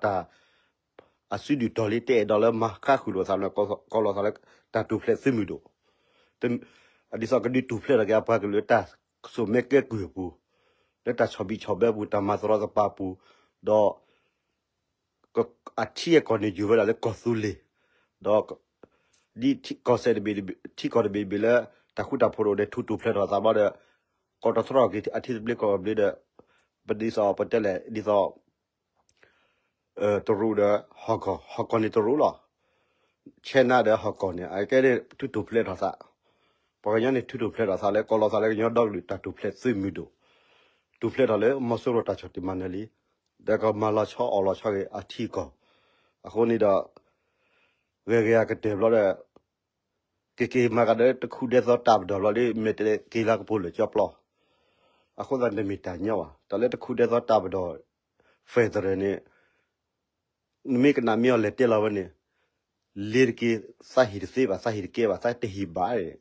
တၢ် အစုဒုၣ်တီၤလံ တအဲၣ်ဒိးလၢမၤဃါဃုာ်လိာ်သးန့ၣ် ကိးလီၤသးလၢ တၢ်ထူၣ်ဖျဲးသုးမုၢ်ဒိၣ်, ဒ်သိးကဒုးထူၣ်ဖျဲးထီၣ်က့ၤအပှၤကလုာ်တၢ်စိာ်မဲကဲကုၢ်အပူၤ, လၢတၢ်ဆီၣ်ဘံၣ်ဆီၣ်ဘၢအပူၤ တၢ်မၤသရီသပၤအပူၤ, ဒီး အထံအကီၢ်န့ၣ်ယိာ်ဝဲဒၣ်လၢကီၢ်သူလ့ၤ, ဒီး ဒ်ကီၢ်စဲၣ်တဘ့ၣ် ထံကီၢ်တဘ့ၣ်ဘ့ၣ်လၢ တၢ်ဃူတၢ်ဖိးတအိၣ်ဒီး ထူးထူၣ်ဖျဲးထီၣ်သးဘျီဒီး ကိးတရီထီၣ်က့ၤအထံသဘျ့ကီၢ်သဘျ့ဒီး ပဒ်သိးပတဲလဲၣ် ဒ်သိး တရူးဒီးဟီၣ်ကီၢ်, ဟီၣ်ကီၢ်န့ၣ်တရူးလီၤ. China ဒီးဟီၣ်ကီၢ်န့ၣ် အကဲန့ၣ်ထူးထူၣ်ဖျဲးထီၣ်သး, ပှၤကညီန့ၣ်ထူးထူၣ်ဖျဲးထီၣ်သးလၢ ကိးလီၤသးလၢကညီဒီကလုာ်တၢ်ထူၣ်ဖျဲးသုးမုၢ်ဒိၣ်, ထူၣ်ဖျဲးထီၣ်လၢမီၤစိရိၤတၢ်ဆီၣ်တံၢ်မၤနၢၤလံ, ဒီးကမၤလီၤဆီအီၣ်လီၤဆီက့ၤအထံအကီၢ်, အဃိန့ၣ်ဒီး ဂဲၤဂ့ၤအကတၢၢ်ဘျီဒီး ကက့ၤမၤကဒီးတခူဒဲသီတၢ်ပဒီၣ်ဘျီဒီး မ့ၢ်တက့ၤလၢကပိာ်လၢာ်ကၠီပျီ, အဃိသတးတမ့ၢ်တၢ်ညီဘၣ်. တၢ်လၢတခူဒဲသီတၢ်ပဒီၣ် federal န့ၣ် နမ့ၢ်ကနၣ်မ့ၢ်အီၤလဲၤတဲလီၤဝဲန့ၣ် လ့ၤတက့ၤ သးဟ့ၣ်တသ့ဘၣ် သးဟ့ၣ်တကဲဘၣ် သးတဟ့ၣ်ဘၣ်န့ၣ်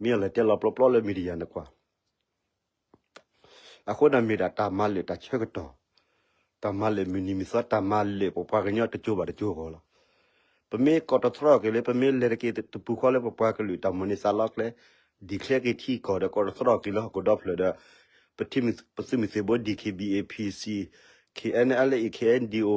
မ့ၢ်အီၤလဲၤတဲလီၤပျီပျီလၢ media နကွၢ် အဃိန့ၣ်မ့ၢ်ဒၣ်တၢ်မၤလၢာ်တၢ်ဆၢကတီၢ်, တၢ်မၤလၢာ်မုၢ်နံၤမုၢ်သီ တၢ်မၤလၢာ်ပပှၤကညီတကၠိဘၣ်တကၠိအဂီၢ်လီၤ. ပမ့ၢ်ကိးတတြီၢ်က့ၤလၢ ပမ့ၢ်လဲၤတက့ၤတပူၤဃီလၢပပှၤကလုာ်တၢ်မိၣ်န့ၢ်သးလီကျဲ, declare က့ၤထံကီၢ်ဒီး ကိးတတြီၢ်က့ၤလၢဟီၣ်ခိၣ်ဒီဖျၢၣ်ဒီး ပထံ ပသုးမုၢ်သံၣ်ဘိ DKBA PC, KNLA KNDO,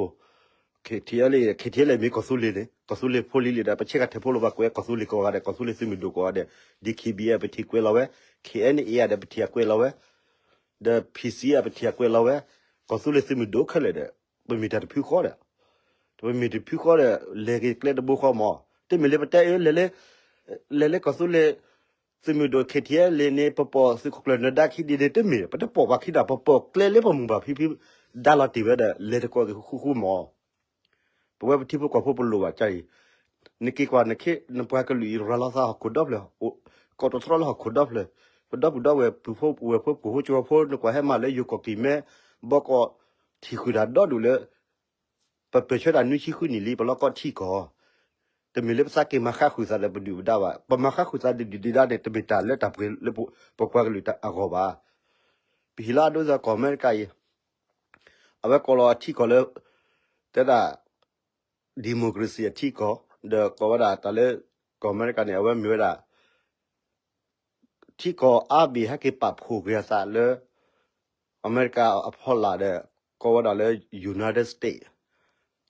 KTLA KTLA မ့ၢ်ကီၢ်သူလ့ၤန့ၣ် ကီၢ်သူလ့ၤဖိလံၤလံဒီး ပဆ့ကၤထဲးဖိလီၤဘၣ်ကွဲး ကီၢ်သူလ့ၤကိးဂၤဒဲး ကီၢ်သူလ့ၤသုးမုၢ်ဒိၣ်ကိးဂၤဒဲး, DKBA ပထံၣ်ကွဲးလီၤဝဲ, KNA ဒီးပထံၣ်အကွဲးလီၤဝဲ, ဒီး PC အပထံၣ်အကွဲးလီၤဝဲ, ကီၢ်သူလ့ၤသုးမုၢ်ဒိၣ်ခဲလၢာ်ဒီး ပမ့ၢ်တၢ်တဖုဃီဒီး ပမ့ၢ်တဖုဃီဒီး လဲၤက့ၤကျဲတဘိဃီမး, တမ့ၢ်လၢပတဲအၢ လဲၤလၢ လဲၤလၢကီၢ်သူလ့ၤသုးမုၢ်ဒိၣ် KTLA န့ၣ် ပပိာ်သုးခိၣ်ကျၢၢ်နၢၤဒါခံဒ့န့ၣ် တမ့ၢ် ပတပိာ်ပှၤခံဒီး ပပိာ်ကျဲလၢပမိၢ်ပၢ်ဖံဖု ဒါလီၤတ့ၢ်ဝဲဒီး လဲၤတကိးက့ၤဃူဃူမး. ပဝဲပထံဖိကီၢ်ဖိပလိၣ်ဘၣ်ကါအံၤ, နက့ၤကွၢ်နခ့ နပှၤကလုာ်အံၤ ရၤလီၤသးဟီၣ်ခိၣ်ဒီဖျၢၣ်, ကိးတတြီၢ်လၢဟီၣ်ခိၣ်ဒီဖျၢၣ်, ပဒီပုၢ်ဒီဝဲၢ် ပုၢ်ဖိဝဲၢ်ဖိ ကိၢ်ဖိကီဖိ နကွၢ်ဟဲမၤလၢယိၤကီၢ်ကံၢ်မဲ ဘီကီၢ် ထံၣ်ဃုာ်တၢ်ဒီဒူၣ်လၢ ပပၢၢ်ဆၢတၢ်နွံဆံဃုနံၣ်လံ ပလီၢ်ကီၢ်ထံကီၢ်, တမ့ၢ်လၢပသးက့ၤမၤဃါဃုာ်သးဒီးပဒုၣ်ပဒါဘၣ်, ပမၤဃါဃုာ်သးဒုၣ်ဒုၣ်ဒါန့ၣ် တမ့ၢ်တၢ်လၢတၢ်ပှ့ၤလၢပပှၤကလုာ်အဂီၢ်ဘၣ်. ပဟံးလၢအဒိသးကီၢ်အမဲရကၤအံၤ, အဝဲကိးလီၤအထံကီၢ်လၢ တဲဒၣ် democracy အထံကီၢ်, ဒီးကိးဝဲဒၣ်တၢ်လၢ ကီၢ်အမဲရကၤန့ၣ် အဝဲမ့ၢ်ဝဲဒၣ် ထံကီၢ်အါဘ့ၣ်ဟဲက့ၤပာ်ဖှိၣ်က့ၤအသးလၢ အမဲရကၤအဖီလာ်ဒီး ကိးဝဲဒၣ်လၢ United States,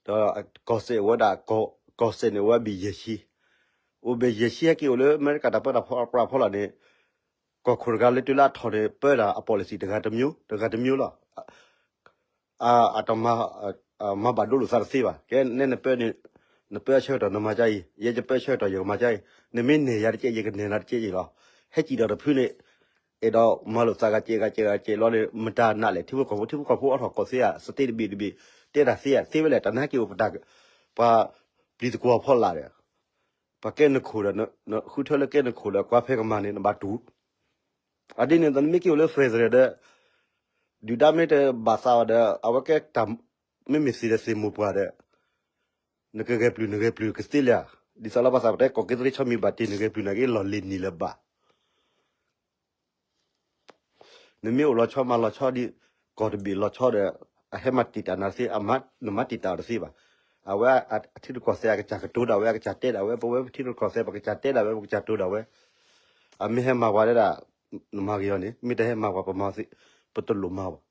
ဒီးကီၢ်စဲၣ်အိၣ်ဝဲဒၣ် ကီၢ်စဲၣ်န့ၣ်အိၣ်ဝဲဘ့ၣ်ယဲၢ်ဆံ, အိၣ်ဘ့ၣ်ယဲၢ်ဆံဟဲက့ၤအိၣ်လၢအမဲရကၤတၢ်ပၢတၢ်ပြးအဖီလာ်န့ၣ် ကီၢ်ခိၣ်တဂၤလၢတုၤလၢအထီၣ်န့ၣ် ပၢတၢ်အ policy တဂၤတမျိုး, တဂၤတမျိုးလီၤ. အတမၤ မၤဘၣ်ဒိလိာ်သးတသ့ဘၣ်. ကဲနဲနပၢ, နပၢအဆၢကတီၢ်နမၤကါအံၤ, ယဲယပၢအဆၢကတီၢ်ယကမၤကါအံၤ, နမ့ၢ်နဲၣ်ယၤတကဲး ယကနဲၣ်နၤတကဲးအံၤလီၤ. ဟဲစံၣ်ဒီးတဖုန့ၣ် အဲၣ်ဒိးမၤလိာ်သးဂၤကဲးဂၤကဲးဂၤကဲးလီၤန့ၣ် မတၤနာ်လဲၣ် ထံဖိကီၢ်ဖိ ထံဖိကီၢ်ဖိအါထီၣ်ကီၢ်သ့ဧါ state တဘ့ၣ်တဘ့ၣ် တဲတၢ်သ့ဧါ သ့ဝဲလဲၣ် တၢ်နာ်က့ၤအိၣ် ပှၤပျံၤသကိးအဖီလာ်ဒီး ပှၤကဲနခိၣ်ဒီး ဃုထၢလၢကဲနခိၣ်ဒီး ကွၢ်ဖဲကမၤန့ၣ် နဘၣ်တူၢ် အဒ်န့ၣ် နမ့ၢ်က့ၤအိၣ်လၢ federal ဒီး ဒုၣ်ဒါမ့ၢ်တဘၣ်သးဘၣ်ဒီး အဝဲကဲတၢ် မ့မ့ၢ်သ့ၣ်ဒီးသ့ၣ်မိၢ်ပှၢ်ဒီး နကဂဲၤပျုၢ်နဂဲၤပျုၢ်ကသ့လၢၤဧါ. ဒ်သိးလၢဘၣ်သးပတဲ ကီၢ်က့သရ့ဆီမံၤဘၣ်တ့ၢ် နဂဲၤပျုၢ်နာ်က့လီၢ်လံၤနံၤလၢၤဘၣ် နမ့ၢ်အိၣ်လီၤဆီမၤလီၤဆီဒ် ကီၢ်တဘ့ၣ်လီၤဆီဒီး အဟဲမၤတံာ်တာ်နၤတသ့ နမၤတံာ်တာ်အီၤတသ့ဘၣ်. အဝဲအထံရူၢ်ကီၢ်သဲးအကစၢ်ကတိၤဒၣ်ဝဲ အကစၢ်တဲဒၣ်ဝဲ ပဝဲပထံရူၢ်ကီၢ်သဲး ပကစၢ်တဲဒၣ်ဝဲ ပကစၢ်တိၤဒၣ်ဝဲ အမ့ၢ်ဟဲမၤပှၤဒၣ် နမၤက့ၤအီၤန့ၣ် မ့ၢ်တဟဲမၤပှၤ ပမၤသ့ ပတလိၣ်မၤဘၣ်.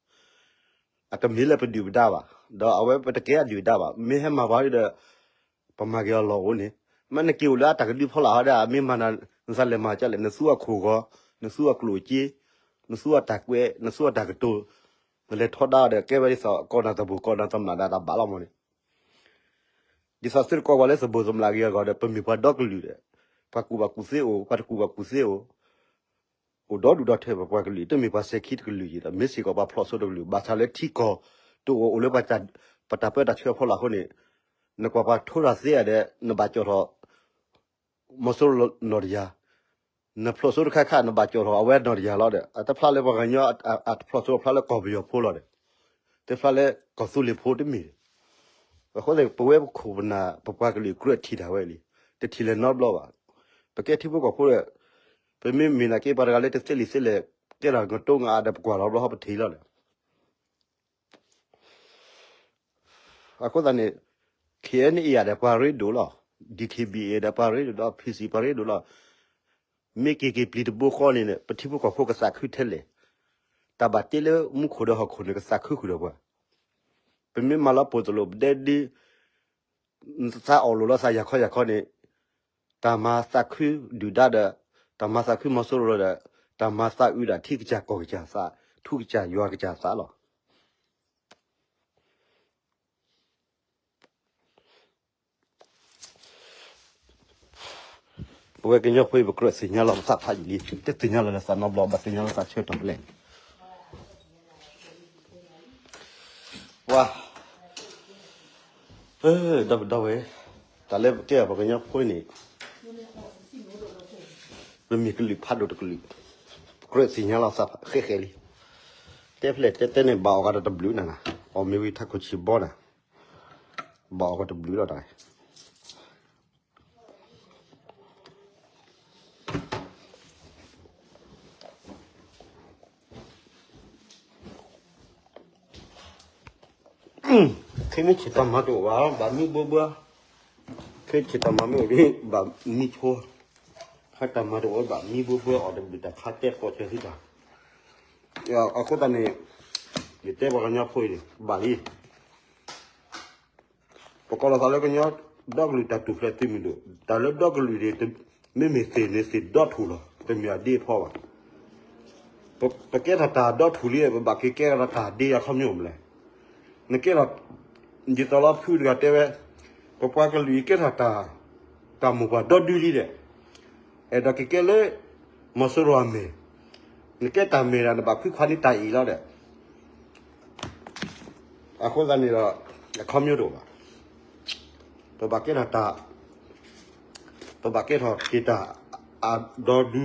အတမ့ၢ်လၢပဒုၣ်ပဒါဘၣ်, ဒီးအဝဲပတကဲအဒုၣ်အဒါဘၣ်. မ့ၢ်ဟဲမၤပှၤဒီး ပမၤက့ၤအီၤလီၢ်အိၣ်န့ၣ်, မ့ၢ်နက့ၤအိၣ်လၢအတၢ်ကဒုဖီလာ်ဟီဒီး အမ့ၢ်မၤနၤ နသးလဲၤမၤကလဲၣ်, နသူအခိၣ်ဂီၤ, နသူအကျိၣ်အစ့, နသူအတၢ်ကွဲး, နသူအတၢ်ကတိၤ, နလဲၤထီဒါဒီး ကဲဝဲဒ်သိး ကီၢ်နၢ်သဘိၣ် ကီၢ်နၢ်သမၠးဒၣ်တၢ်ဘၣ်လီၤမးန့ၣ် ဒ်သိးသုတကွၢ်ဝဲလၢသဘိၣ်သမၠးက့ၤအဂီၢ်ဒီး ပမ့ၢ်ပှၤဒီကလုာ်ဒီး ပှၤကူၣ်ဘၣ်ကူၣ်သ့အိၣ်, ပှၤတကူၣ်ဘၣ်ကူၣ်သ့အိၣ်, အိၣ်ဒီဒူၣ်ဒီထၢ ပပှၤကလုာ် တမ့ၢ်ပှၤစဲၤခံတကလုာ်က့ၤဒီး မ့ၢ်စ့ၢ်ကီးပှၤဖျိးစိတကလုာ် ဘၣ်ဆၣ်လၢထံကီၢ်တအိၣ် အိၣ်လၢ ပတၢ်ပၢတၢ်ဆှၢအဖီလာ်အဃိန့ၣ် နကွၢ်ပှၤထိတၢ်သ့ဧါဒီး နဘၣ်ကၠီၣ်ထီၣ် မီၤစိရိၤနီၢ်တယၤ, နဖျိးစိတခါခါ နဘၣ်ကၠီၣ်ထီၣ်အဝဲနီၢ်တယၤလီၤဒီး အတဖျါလၢပှၤကညီအတဖျိးစိ ဖျါလၢကီၢ်ပယီၤဖိလီၤဒီး တဖျါလၢကီၢ်သူလ့ၤဖိတမ့ၢ်ဒီး အဃိသတး ပဝဲပခိၣ်ပနၢ် ပပှၤကလုာ်ကြၢးထံၣ်တၢ်ဝဲလံ, တထံၣ်လဲၤနီတဘျီဘၣ်. ပကဲထံဖိကီၢ်ဖိဒီး ပမ့ၢ်မ့ၢ်နာ်က့ ပှၤတဂၤလၢတသ့လံာ်သ့လဲၣ် ကဲထီၣ်ကတိၤငါအါဒီး ပကွၢ်လီၤဘျီဟီ ပထံၣ်လီၤဒီး အဃိသတးန့ၣ် ခ့ၣ်အဲၣ်န့ၣ် အံၤဒီးပှၤရ့ဒိၣ်လီၤ, ဒံၣ်ခ့ၣ်ဘံၣ်အံၤဒီးပှၤရ့ဒိၣ်ဒီး ဖံၣ်စံၣ်ပှၤရ့ဒိၣ်လီၤ. မ့ၢ်က့ၤက့ၤပျံၤတဘိဃီန့ၣ် ပထံဖိကီၢ်ဖိကသးခုထဲလဲၣ်, တၢ်ဘၣ်တ့လၢမူခိၣ်ဒီးဟီၣ်ခိၣ်န့ၣ် ကသးခုဃုာ်ဒီးပှၤ, ပမ့ၢ်မၤလီၤပိာ်သလိာ်ပဒဲဒု သးအီၣ်လိာ်လီၤသးယၤခီယၤခီန့ၣ်, တၢ်မၤသးခုဒုၣ်ဒါဒီး, တၢ်မၤသးခုမီၤစိရိၤဒီး, တၢ်မၤသးအုးဒၣ်ထံကစၢ်ကီၢ်ကစၢ်သး, ထူကစၢ်ယွၤကစၢ်သးလီၤ. ပဝဲကညီဖိအံၤ ပကြၢးသ့ၣ်ညါလီၤပသးဖးယံာ်လံ, တသ့ၣ်ညါလီၤလၢသးနီတဘျီ ဘၣ်သ့ၣ်ညါလီၤသးဆၢကတီၢ်ဖဲလဲၣ်. ပှၤ, ဒီပုၢ်ဒီဝဲၢ်, တၢ်လၢပကဲအီၤပှၤကညီဖိန့ၣ် ပမ့ၢ်ကလုာ်ဖးဒိၣ်တကလုာ်, ပကြၢးသ့ၣ်ညါလီၤသးဃဲးဃဲးလံ. တဲဖဲလဲၣ်တဲတဲန့ၣ် ဘၣ်အီၣ်ဂၤဒီးတဘျုးနၤနၤ, အီၣ်မ့ၢ်ဝံၤထးခိၣ်ဆံးဘီနၤ, ဘၣ်အီၣ်ဂၤတဘျုးလီၤတၢ် ခဲမ့ၢ်ဆ့ၣ်တၢ်မၤတအိၣ်ဘၣ် ဘၣ်မံဘှီဘှီ, ခဲဆ့ၣ်တၢ်မၤမ့ၢ်အိၣ်ဒ် ဘၣ်မံဆိ, ဟဲတၢ်မၤတအိၣ်ဘၣ်မံဘှီဘှီ အီၣ်တဘျုးတၢ်ခါတဲပိာ်စၢၤသုတၢ်, အဃိသတးန့ၣ် ယတဲပှၤကညီဖိအံၤန့ၣ် ဘၣ်လံ ပကိးလီၤသးလၢကညီဒီကလုာ်တၢ်ထူၣ်ဖျဲးသုးမုၢ်ဒိၣ်, တၢ်လၢဒီကလုာ်န့ၣ် မ့မ့ၢ်သ့ၣ်န့ၣ်သ့ၣ်ဒီထူၣ်လီၤ, တမ့ၢ်အဒ့အဖီဘၣ်. ပကဲထီၣ်တၢ်ဒီထူၣ်လံ ပဘၣ်က့ၤကဲထီၣ်တၢ်ဒ့အခီပညီမလဲၣ်. နကဲထီၣ်, ဒ်သိးလီၤဖုတဂၤတဲဝဲ, ပပှၤကလုာ်အံၤကဲထီၣ်တၢ်, တၢ်မိၢ်ပှၢ်ဒီဒုလံဒီး, အဲၣ်ဒိးက့ၤကဲလၢ မီၤစိရိၤအမဲာ်, နကဲတၢ်မဲာ်ဒၣ် နဘၣ်ဖုခွါန့ၢ်တၢ်အံၤလီၤဒီး အဃိသတးန့ၣ်ဒီး အခီပညီတအိၣ်ဘၣ်. ပဘၣ်ကဲထီၣ်တၢ်, ပဘၣ်ကဲထီၣ်က့ၤတၢ်အဒီဒု, ဒီ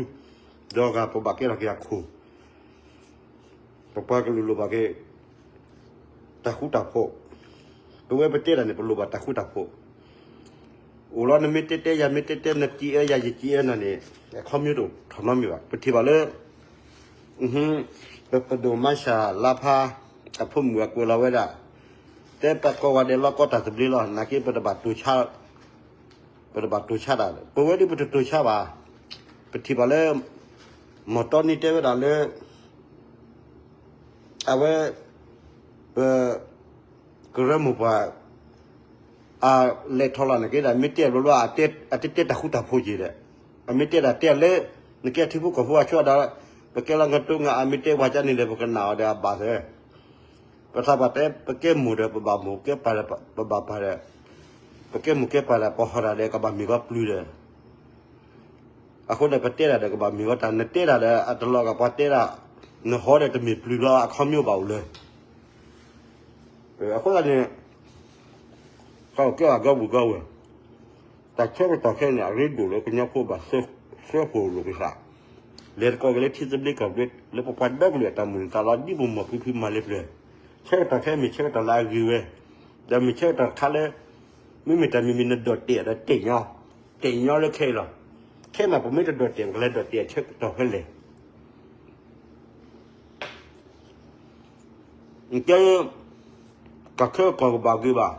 ဂၤ ပဘၣ်ကဲထီၣ်က့ၤအခိၣ်, ပပှၤကလုာ်လိၣ်ဘၣ်က့ၤ တၢ်ဃူတၢ်ဖိး, ပဝဲပတဲတၢ်န့ၣ် ပလိၣ်ဘၣ်တၢ်ဃူတၢ်ဖိး အိၣ်လီၤ နမ့ၢ်တဲတဲ ယၤမ့ၢ်တဲတဲ နစံးအၢ ယၤယစံးအၢနၤန့ၣ် အခီပညီတအိၣ်ထီၣ်နီတမံၤဘၣ်. ပထံၣ်ဘၣ်လၢ ပပဒိၣ်မါရှၤလါဖါ အဖိမုၣ်အကွဲးလီၤဝဲဒၣ်, တဲပကိးဂၤဒဲးလီၤကီတၢ်သဘျ့လီၤ နာ်က့ ပတဘၣ်တိၤဆါ, ပတဘၣ်တိၤဆါတၢ်, ပဝဲဒၣ်ပတတိၤဆါဘၣ်. ပထံၣ်ဘၣ်လၢ မီၢ်တီနံတဲဝဲဒၣ်လၢ အဝဲ ပ ကရၢမိၢ်ပှၢ် အလဲၤထီၣ်လီၤနာ်က့ဒီး မ့ၢ်တဲဘျီဘျီ အတတဲတၢ်ဃူတၢ်ဖိးက့ၤဒီး အမ့ၢ်တဲဒၣ်တဲလၢ နကဲထံဖိကီၢ်ဖိအဆိဒီး ပကဲလီၤငတိငါ အမ့ၢ်တဲဝဲကန့ၣ်ဒီး ပကနၣ်အီၤဒီးအဘၣ်သၢ ပသးပှၢ်တဲ ပကဲမိၢ်ဒီး ပဘၣ်မိၢ် ကဲပၢ်ဒီး ပဘၣ်ပၢ်ဒီး ပကဲမိၢ်ကဲပၢ်ဒီး ပဟီၣ်တၢ်ဒီး ကဘၣ်မ့ၢ်ကီပျုၤဒီး အဃိဒီး ပတဲဒၣ်ဒီး ကဘၣ်မ့ၢ်ကီတၢ် နတဲဒၣ်ဒီး အတလီၤဂာ်ပှၤတဲဒၣ် နဟီဒီးတမ့ၢ်ပျုၤလီၤ အခီပညီဘၣ်အိၣ်လၢ အဃိသတးန့ၣ် ကကဲအဂီၢ်ပူၤဂီၢ်ဝဲ တၢ်ဆၢကတီၢ်ခဲအံၤန့ၣ် အရ့ဒိၣ်လၢကညီဖိဘၣ်စၢဖှိၣ်လိာ်ကစၢ် လဲၤသကိးက့ၤလၢထံသဘျ့ကီၢ်သဘျ့ လၢပပှၤဒီကလုာ်အတၢ်မုၢ်လၢ်သးလီၤ ဒ်ပမိၢ်ဖံဖုမၤလၢပျၢၤ ဆၢကတီၢ်ခဲအံၤမ့ၢ်ဆၢကတီၢ်လၢအဂ့ၤဝဲ ဒီးမ့ၢ်ဆၢကတီၢ်တခါလၢ မ့မ့ၢ်တၢ်မံၤမံၤနဒိးတဲာ်ဒီးတဲာ်ညီ တဲာ်ညီလၢခဲအံၤလီၤ. ခဲမးပမ့ၢ်တဒိးတဲာ် ပကလဲၤဒိးတဲာ်ဆၢကတီၢ်ဖဲလဲၣ် ကဲ တၢ်ဆၢကတီၢ်ကဘၣ်ဂ့ၤဘၣ်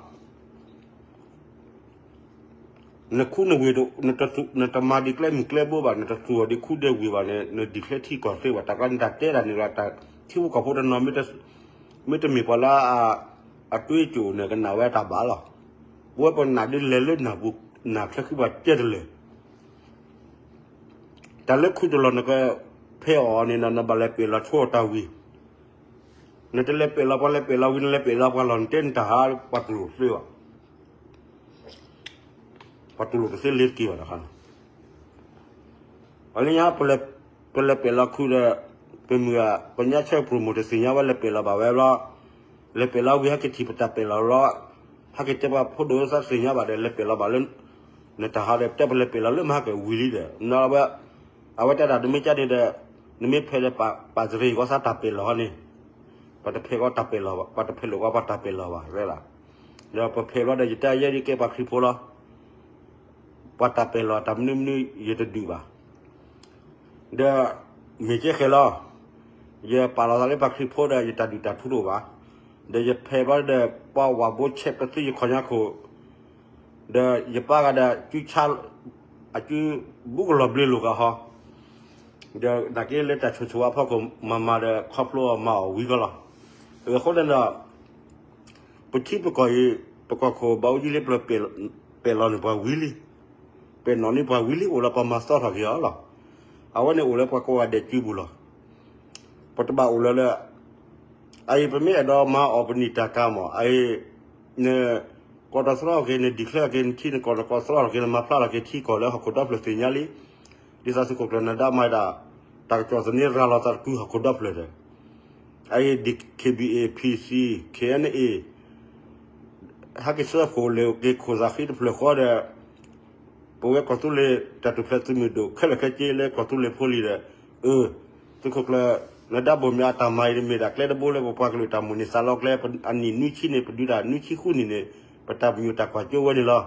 နခူနဝ့ၢ် နတမၤဒံးကျဲမုၢ်ကျဲဘိဘၣ် နတသူၣ်အီၤဒံးခူဒဲးဝ့ၢ်ဘၣ်န့ၣ် နဒံးကျဲထံကီၢ်သ့ဘၣ် တၢ်ကျါန့ၣ် တၢ်တဲဒၣ်န့ၣ်လီၤ တၢ်ထံဖိကီၢ်ဖိတနီၤ မ့တမ့ၢ်ပှၤလၢ အတွေးအကြိုန့ၣ် ကနၣ်ဝဲတၢ်ဘၣ်လီၤ. ပဝဲပနာ်ဒ်လဲၣ်လၢနၢ်ပူၤ နၢ်ချၢဃံဘၣ်ကဲတလၢာ် တၢ်လၢခူတလီၢ်နကဖဲအီၤန့ၣ် နဘၣ်လဲၤပဲာ်လီၤဆိအီၤတၢ်ဝံၤ နတလဲၤပဲာ်လီၤပှၤလဲၤပဲာ်လီၤဝံၤ နလဲၤပဲာ်လီၤပှၤလီၤ နတဲနတၢ်ဟး ပှၤတူၢ်လိာ်သ့ဘၣ် ပှၤတူၢ်လိာ်ကသ့လ့ၤတက့ၤဘၣ်တခါန့ၣ် အလၢညါ ပလဲၤပဲာ်လီၤခူဒီး ပမုၢ်ဂၤ ပညါဆဲးပြိၣ်မိၢ်တသ့ၣ်ညါဝဲလဲၤပဲာ်လီၤဘၣ်ဝဲဘျီ လဲၤပဲာ်လီၤဝံၤ ဟဲက့ၤထံၣ်ပတၢ်ပဲာ်လီၤဘျီ ဟဲက့ၤတဲပှၤဖိဒိၣ်ဝဲသးသ့ၣ်ညါဘၣ်ဒီး လဲၤပဲာ်လီၤဘၣ်လၢ နတၢ်ဟးဒီး တဲပလဲၤပဲာ်လီၤလၢမဟါကဝံၤလံဒီး အဝဲ အဝဲတဲဒၣ်တမ့ၢ်ကန့ၣ်ဒီး နမ့ၢ်ဖဲးဒီးပာ်စရ့ၣ်ကီးသးတၢ်ပဲာ်လီၤန့ၣ် ပှၤတဖဲးကီးတၢ်ပဲာ်လီၤဘၣ် ပှၤတဖဲးလိာ်ကီးပှၤတၢ်ပဲာ်လီၤဘၣ် ဝဲဒၣ် ဒီးပဖဲးဘျီဒီး ယတဲယဲဒ်ကဲပှၤခရံာ်ဖိလီၤ ပှၤတၢ်ပဲာ်လီၤတၢ်မနုၤမနုၤ ယတဒုးဘၣ် ဒီး မ့ၢ်ကဲဃဲၤလီၤ ယပာ်လီၤသးလၢပှၤခရံာ်ဖိဒီး ယတၢ်ဒုးတၢ်ထူတအိၣ်ဘၣ် ဒီးယဖဲဘၣ်ဒီး ပှၤဝၤဘိဆဲးပသံယခီညါခိၣ်, ဒီးယပၢ်ဂၤဒီး အစုဘူးကလီၤဘျ့လိာ်ဂၤဟီ, ဒီးနာ်က့လၢတၢ်ဆိၣ်ဆိၣ်ဝါဖီခိၣ်မၤမၤဒီး ခီဖျိအီၤမၤအီၤဝံၤကီလီၤ. အဃိန့ၣ်ဒီး ပထံပကီၢ်အံၤ ပကီၢ်ခိၣ်ဘၣ်အူကၠံလ့ပျၢၤ ပဲာ်လီၤန့ၢ်ပှၤဝံၤလံ, ပဲာ်နီၣ်န့ၢ်ပှၤဝံၤလံ အိၣ်လၢပှၤမၤသီထီၣ်က့ၤအီၤလီၤ. အဝဲန့ၣ်အိၣ်လၢပှၤကိးဂၤဒဲးစုပူၤလီၤ. ပတဘၣ်အိၣ်လၢလၢ အအံၤ ပမ့ၢ်အဲၣ်ဒိးမၤအီၣ်ပနံာ်တၢ်ကၤမး အအံၤ န ကိးတၢ်သရီက့ၤ န declare က့ၤနထံ နကိးနကိးသရီက့ၤ နမၤဖျါထီၣ်က့ၤထံကီၢ်လၢဟီၣ်ခိၣ်ဒီဖျၢၣ်သ့ၣ်ညါလံ. ဒ်သိးသုးခိၣ်ကျၢၢ်နၢၤဒါမၤဒၣ် တၢ်ကစီၣ်သန့ရၤလီၤသးတကုဟီၣ်ခိၣ်ဒီဖျၢၣ်ဒီး အအံၤ ဒ် DKBA PC KNA ဟဲက့ၤဆှၢဃိာ်လၢက့ၤခိၣ်သးဃံတဖျၢၣ်ဃီဒီး ပဝဲကီၢ်သူလ့ၤတၢ်ထူၣ်ဖျဲးသုးမုၢ်ဒိၣ်ခဲလၢာ်ခဲဆ့လၢကီၢ်သူလ့ၤဖိလံၤဒီး အၢ သုးခိၣ်ကျၢၢ်နၢၤဒါဘိၣ်မၠးအတၢ်မၤအံၤ မ့ၢ်ဒၣ်ကျဲတဘိလၢပပှၤကလုာ်တၢ်မိၣ်န့ၢ်သးလီကျဲ အနံၣ်နွံဆံန့ၣ် ပဒုးတၢ်နွံဆံဃုနံၣ်န့ၣ် ပတၢ်ပညိၣ်တၢ်ကွၢ်စိဝဲန့ၣ်လီၤ.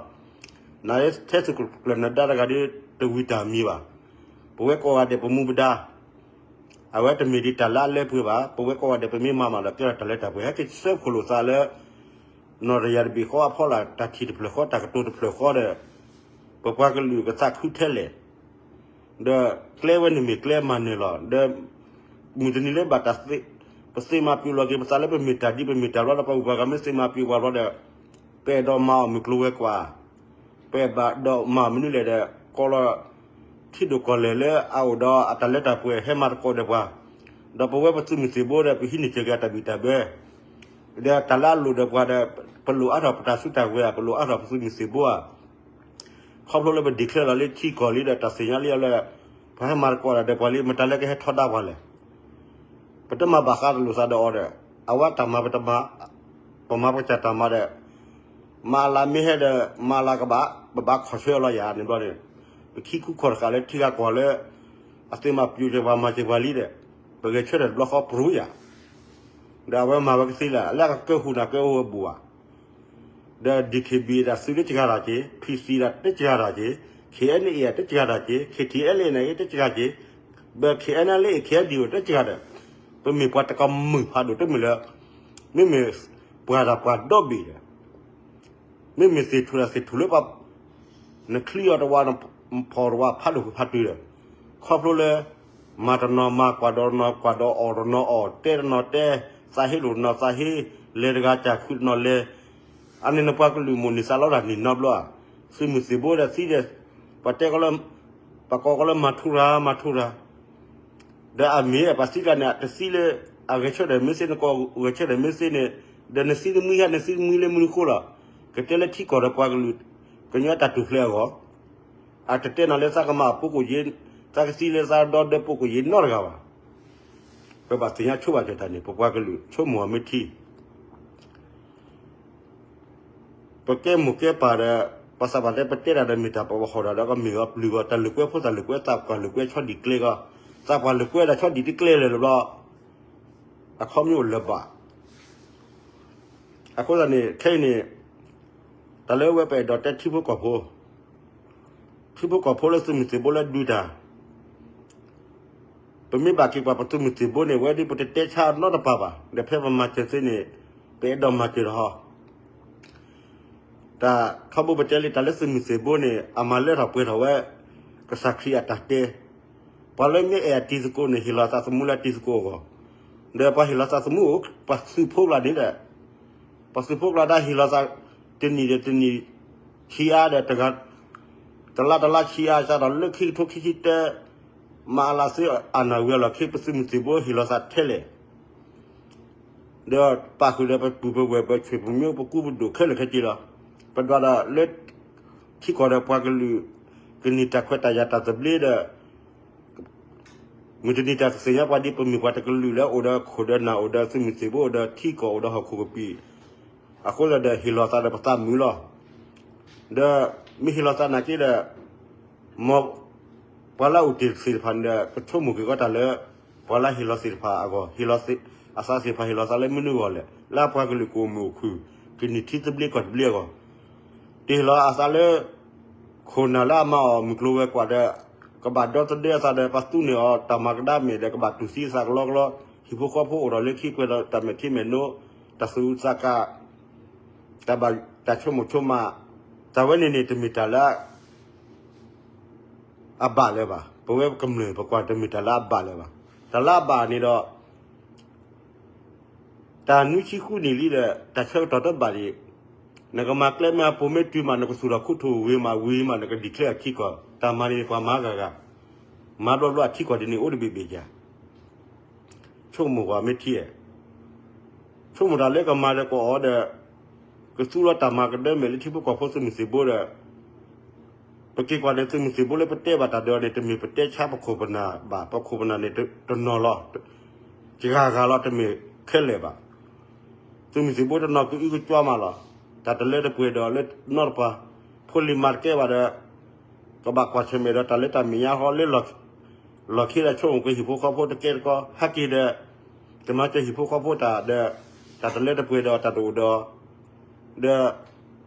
နထဲသုးခိၣ်ကျၢၢ်နၢၤဒါတဂၤဒီး တဝံၤတၢ်မံၤဘၣ်. ပဝဲကိးဂၤဒဲးပမူပဒါ အဝဲတမ့ၢ်ဒ်တၢ်လၢအလၢပှဲၤဘၣ်. ပဝဲကိးဂၤဒဲးပမ့ၢ်မၤမးဒီး ကဲထီၣ်တၢ်လၢတၢ်ပှဲၤ ဟဲက့ၤဆှၢခိၣ်လိာ်သးလၢ နီၢ်တယၤတဘ့ၣ်ဃီအဖီလာ် တၢ်ထံၣ်တဖျၢၣ်ဃီ တၢ်ကတိၤတဖျၢၣ်ဃီဒီး ပပှၤကလုာ်ကသးခုထဲလဲၣ် ဒီးကျဲဝဲန့ၣ်မ့ၢ်ကျဲမၤနၢၤလီၤ. ဒီး မုၢ်တနံၤလၢဘၣ်တၢ် ပသ့မၤပျိးလီၤက့ၤပသးလၢပမ့ၢ်တၢ်ဒ်ပမ့ၢ်တၢ်ဘျီဒီး ပှၤဂုၤပှၤဂၤမ့ၢ်သ့မၤပျိးပှၤဘျီဒီး ပအဲၣ်ဒိးမၤအီၣ်မုၢ်ကျိၤဝဲၤကွာ် ပအဲၣ်ဘၣ်ဒိးမၤမနုၤလဲၣ်ဒီး ကိးလီၤထံဒိၣ်ကီၢ်လဲၢ်လၢအအိၣ်ဒီးအတၢ်လၢတၢ်ပှဲၤ ဟဲမၤသကိးဒီးပှၤ, ဒီးပဝဲပသုးမုၢ်သံၣ်ဘိဒီး ပဟံးန့ၢ်စၢၤက့ၤအတၢ်ဘံၣ်တၢ်ဘၢ ဒီးတၢ်လၢအလိၣ်ဒီးပှၤဒီး ပလိၣ်အါထီၣ်ပတၢ်စုတၢ်ဝဲၤဧါ, ပလိၣ်အါထီၣ်ပသုးမုၢ်သံၣ်ဘိဧါ. ခီဖျိလၢပ declare လီၤလၢထံကီၢ်လံဒီး တၢ်သ့ၣ်ညါလံအီၤလၢ ပှၤဟဲမၤသကိးတၢ်ဒီးပှၤလံ မတၤလၢကဟဲထီဒါပှၤလဲၣ်. ပတမၤဘၣ်ဃးလိာ်သးဒီးအီၤဒီး အဝဲတၢ်မၤပတမၤ, ပမၤပကစၢ်တၢ်မၤဒီး မၤလၤမ့ၢ်ဟဲဒီး မၤလၤကဘၣ် ပဘၣ်ခီၣ်ဆၢအီၤလီၤယၤန့ၣ်ဘျီန့ၣ်, ပခံခူခီၣ်တဃာ်လၢထံဂၤကီၢ်လၢ အသ့မၤပျိးစၢၤပှၤမၤစၢၤပှၤလံဒီး ပဂဲၤဆၢထၢၣ်တဘျီဃီပြူၤယၤ, ဒီးအဝဲမၤဝဲကသ့လၢ လၢအကကၢၢ်ဟူးနၤကၢၢ်ဟူးဝဲဘူးဧါ. ဒီး DKBA တၢ်သုးတစှၤတၢ်က့ၤ, PC တၢ်တစှၤတၢ်က့ၤ, KNA တစှၤတၢ်က့ၤ, KTLA န့ၣ်တစှၤက့ၤ, ဘၣ် KNLA KNDO တစှၤဒီး ပမ့ၢ်ပှၤတကမုာ်ဖးဒိၣ်တမုာ်လၢ မ့မ့ၢ်ပှၤတၢ်ပှၤဒီဘ့ၣ်ဒီး မ့မ့ၢ်သ့ၣ်ထူၣ်တၢ်သ့ၣ်ထူၣ်လၢပှၤ နချံအီၤတဝါ နဖီၣ်တဝါဖးဒိၣ်ဖးတုၤဒီး ခီဖျိလၢ မၤတနီၤမၤ ကွၢ်ဒီးတနီၤကွၢ်ဒီးအီၣ်တနီၤအီၣ် တဲတနီၤတဲ သးဟ့လိာ်တနီၤသးဟ့ လဲၤတဂၤစၢ်ခုတနီၤလဲၤ အန့ၣ်နပှၤကလုာ်မိၣ်န့ၢ်သးလီတၢ်န့ၣ်နီတဘျီဧါ. သုးမုၢ်သံၣ်ဘိဒီးသံဒီး ပှၤတဲကီးလၢ ပှၤကိးကီးလၢမၤထူရၤ မၤထူရၤ ဒီးအမ့ၢ်ပှၤသံတဂၤန့ၣ် တသံလၢ အဂဲၤဆၢထၢၣ်မ့ၢ်သ့န့ၣ် ကိးဂဲၤဆၢထၢၣ်မ့ၢ်သ့န့ၣ် ဒီးနသံတမှံဟဲ နသံတမှံလၢမနုၤဃိလီၤ. ကတဲလၢထံကီၢ်ဒီးပှၤကလုာ် ကညီတၢ်ထူၣ်ဖျဲးအဂီၢ် အတတဲနၤလၢသးကမၤအဖိကိၣ်ယ့ၤ သးကသံလၢသးဒီဒီပုၢ်ကိၣ်ယ့ၤနီတဂၤဘၣ်. ပဘၣ်သ့ၣ်ညါဆိဘၣ်စၢၤတၢ်န့ၣ် ပပှၤကလုာ်ဆိကမိၣ်အီၤမ့ၢ်ထံ ပကဲမိၢ်ကဲပၢ်ဒီး ပသးပှၢ်တဲပတဲတၢ်ဒီးမ့ၢ်တၢ်ပဟီၣ်တၢ်ဒီးကမ့ၢ်အီၤပျုၤဂီၢ် တၢ်လိာ်ကွဲဖိသၣ်လိာ်ကွဲသးပှၢ်လိာ်ကွဲဆီဒံၣ်ကျဲဂီၢ် သးပှၢ်လိာ်ကွဲဒီးဆီဒံၣ်တကျဲလၢာ်လၢၤဘျီ အခီပညီအိၣ်လၢၤဘၣ်. အဃိသတးန့ၣ် ခဲအံၤန့ၣ် တၢ်လၢဝဲပအဲၣ်ဒိးတဲထံဖိကီၢ်ဖိ ထံဖိကီၢ်ဖိလၢသုးမုၢ်သံၣ်ဘိလၢဒုးတၢ် ပမ့ၢ်ဘၣ်က့ၤကွၢ်ပသုးမုၢ်သံၣ်ဘိန့ၣ် ဝဲဒ်ပတတဲဆါနီတပၤဘၣ် ဒီးဖဲပမၤစၢၤသ့န့ၣ် ပအဲၣ်ဒိးမၤစၢၤတဟီ တၢ်ထီဘိပတဲလံတၢ်လၢသုးမုၢ်သံၣ်ဘိန့ၣ် အမၤလၢထီၣ်ပှဲၤထီၣ်ဝဲ ကစၢ်ခရံာ်အတၢ်တဲ ပှၤလၢမ့ၢ်အဲၣ်အတံၤသကိးန့ၣ် ဟ့ၣ်လီၤသးသမူလၢအတံၤသကိးအဂီၢ်, ဒီးပှၤဟ့ၣ်လီၤသးသမူအိၣ် ပှၤသုးဖိကျါန့ၣ်ဒီး ပှၤသုးဖိကျါဒၣ်ဟ့ၣ်လီၤသး တနံၣ်ဒီးတနံၣ် ဆံးအါဒီးတဂၤ တလါတလါဆံးအါ စးထီၣ်လၢခံကထိခံဆံတၢ မၤအလၤသ့အနၢ်ဝံၤအလီၢ်ခံ ပသုးမုၢ်သံၣ်ဘိဟ့ၣ်လီၤသးထဲလဲၣ် ဒီးပာ်ဃုာ်ဒီးပပုၢ်ပဝဲၢ်ပဆံးပမိၢ်ပကူပဒိၣ်ခဲလၢာ်ခဲဆ့လီၤ. ပဒွးဒီးလၢ ထံကီၢ်ဒီးပှၤကလုာ် ကန့ၢ်တၢ်ခွဲးတၢ်ယာ်တၢ်သဘျ့ဒီး မုၢ်တနံၤတၢ်ကသ့ၣ်ညါပှၤဒ်ပမ့ၢ်ပှၤတကလုာ်လၢအိၣ်ဒီးခိၣ်ဒီးနၢ် အိၣ်ဒီးသုးမုၢ်သံၣ်ဘိအိၣ်ဒီးထံကီၢ်အိၣ်ဒီးဟီၣ်ခိၣ်ကပံာ် အဃိသတးဒီးဟ့ၣ်လီၤသးဒီးပသးမုာ်လီၤ. ဒီးမ့ၢ်ဟ့ၣ်လီၤသးနာ်က့ဒီး မ်ပှၤလၢအအိၣ်တ့ၢ်သ့ၣ်တဖၣ်န့ၣ်ဒီး ကဆိကမိၣ်က့ၤကီးတၢ်လၢ ပှၤလၢဟ့ၣ်လီၤသ့ၣ်တဖၣ်အဂီၢ် ဟ့ၣ်လီၤသ့ၣ် အသးသ့ၣ်တဖၣ်ဟ့ၣ်လီၤသးလၢမနုၤအဂီၢ်လဲၣ် လၢအပှၤကလုာ်ကအိၣ်မုာ်အိၣ်ခုၣ် ကန့ၢ်ထံသဘျ့ကီၢ်သဘျ့အဂီၢ် တဟ့ၣ်လီၤအသးလၢ ခိၣ်နၢ်လၢအမၤအီၣ်မုၢ်ကျိၤဝဲၤကွာ်ဒီး ကဘၣ်ဒီသဒၢအသးဒီး ပှၤသူန့ၢ်အီၤတၢ်မၤကဒါမဲာ်ဒီး ကဘၣ်တူၢ်သံအသးကလီကလီ ဟံၣ်ဖိဃီဖိအိၣ်ဒီးလၢခံပှဲၤဒီးတၢ်မဲာ်ထံမဲာ်နိ တၢ်သူၣ်အုးသးအုး, တၢ်ဘၣ်တၢ်ဆိကမိၣ်ဆိကမး, တၢ်ဝဲန့ၣ်န့ၣ် တမ့ၢ်တၢ်လၢ အဘၣ်လၢၤဘၣ်. ပဝဲကမျၢၢ်ပကွၢ်တမ့ၢ်တၢ်လၢအဘၣ်လၢၤဘၣ်. တၢ်လၢအဘၣ်န့ၣ်ဒီး တၢ်နွံဆံဃုနံၣ်လံဒီး တၢ်ဆၢကတီၢ်တဘၣ်ဒံး, နကမၤကျဲမ့ၢ်အပိာ်မ့ၢ်တုၤမး နကသူၣ်ထီၣ်ခူထီၣ်ဝ့ၤမး ဝံၤမး နက declare အထံကီၢ်, တၢ်မၤန့ၣ်ပှၤမၤဂၤဂၤ, မၤဘျီဘျီအထံကီၢ်ဒ်န့ၣ်အိၣ်တဘ့ၣ်ဘ့ၣ်ယၤ ဆိကမိၣ်ပှၤမ့ၢ်ထံဧါ, ဆိကမိၣ်တၢ်လၢကမၤဒီးကအီၣ်ဒီး ကသူလီၤတၢ်မၤကဒၢမဲာ်လၢထံဖိကီၢ်ဖိသုးမုၢ်သံၣ်ဘိဒီး ပက့ၤကွၢ်ဒီးသုးမုၢ်သံၣ်ဘိလၢပတဲဘၣ်တၢ်ဒီးန့ၣ် တမ့ၢ်ပတဲဆါပခိၣ်ပနၢ်ဘၣ်, ပခိၣ်ပနၢ်န့ၣ်တနီၤလီၤ, တဂၤဂၤလီၤ တမ့ၢ်ခဲလၢာ်ဘၣ်. သုးမုၢ်သံၣ်ဘိတနီၤကအုကကွါမးလီၤ. တၢ်တလၢတပှဲၤဒီးလၢနီတပၤ, ဖိလံၤမၤတကဲဘၣ်ဒီး ကဘၣ်ကွၢ်ဆၢၣ်မဲာ်ဒီးတၢ်လၢတၢ်မဲာ်ညါဃီလၢ လီၢ်ခံဒီးဆိကမိၣ်က့ၤဟံၣ်ဖိဃီဖိတကဲတကီ ဟဲက့ၤဒီး ကမၤစၢၤဟံၣ်ဖိဃီဖိတၢ်ဒီး တၢ်တလၢတပှဲၤဒီးတၢ်တအိၣ်ဒီး ဒီး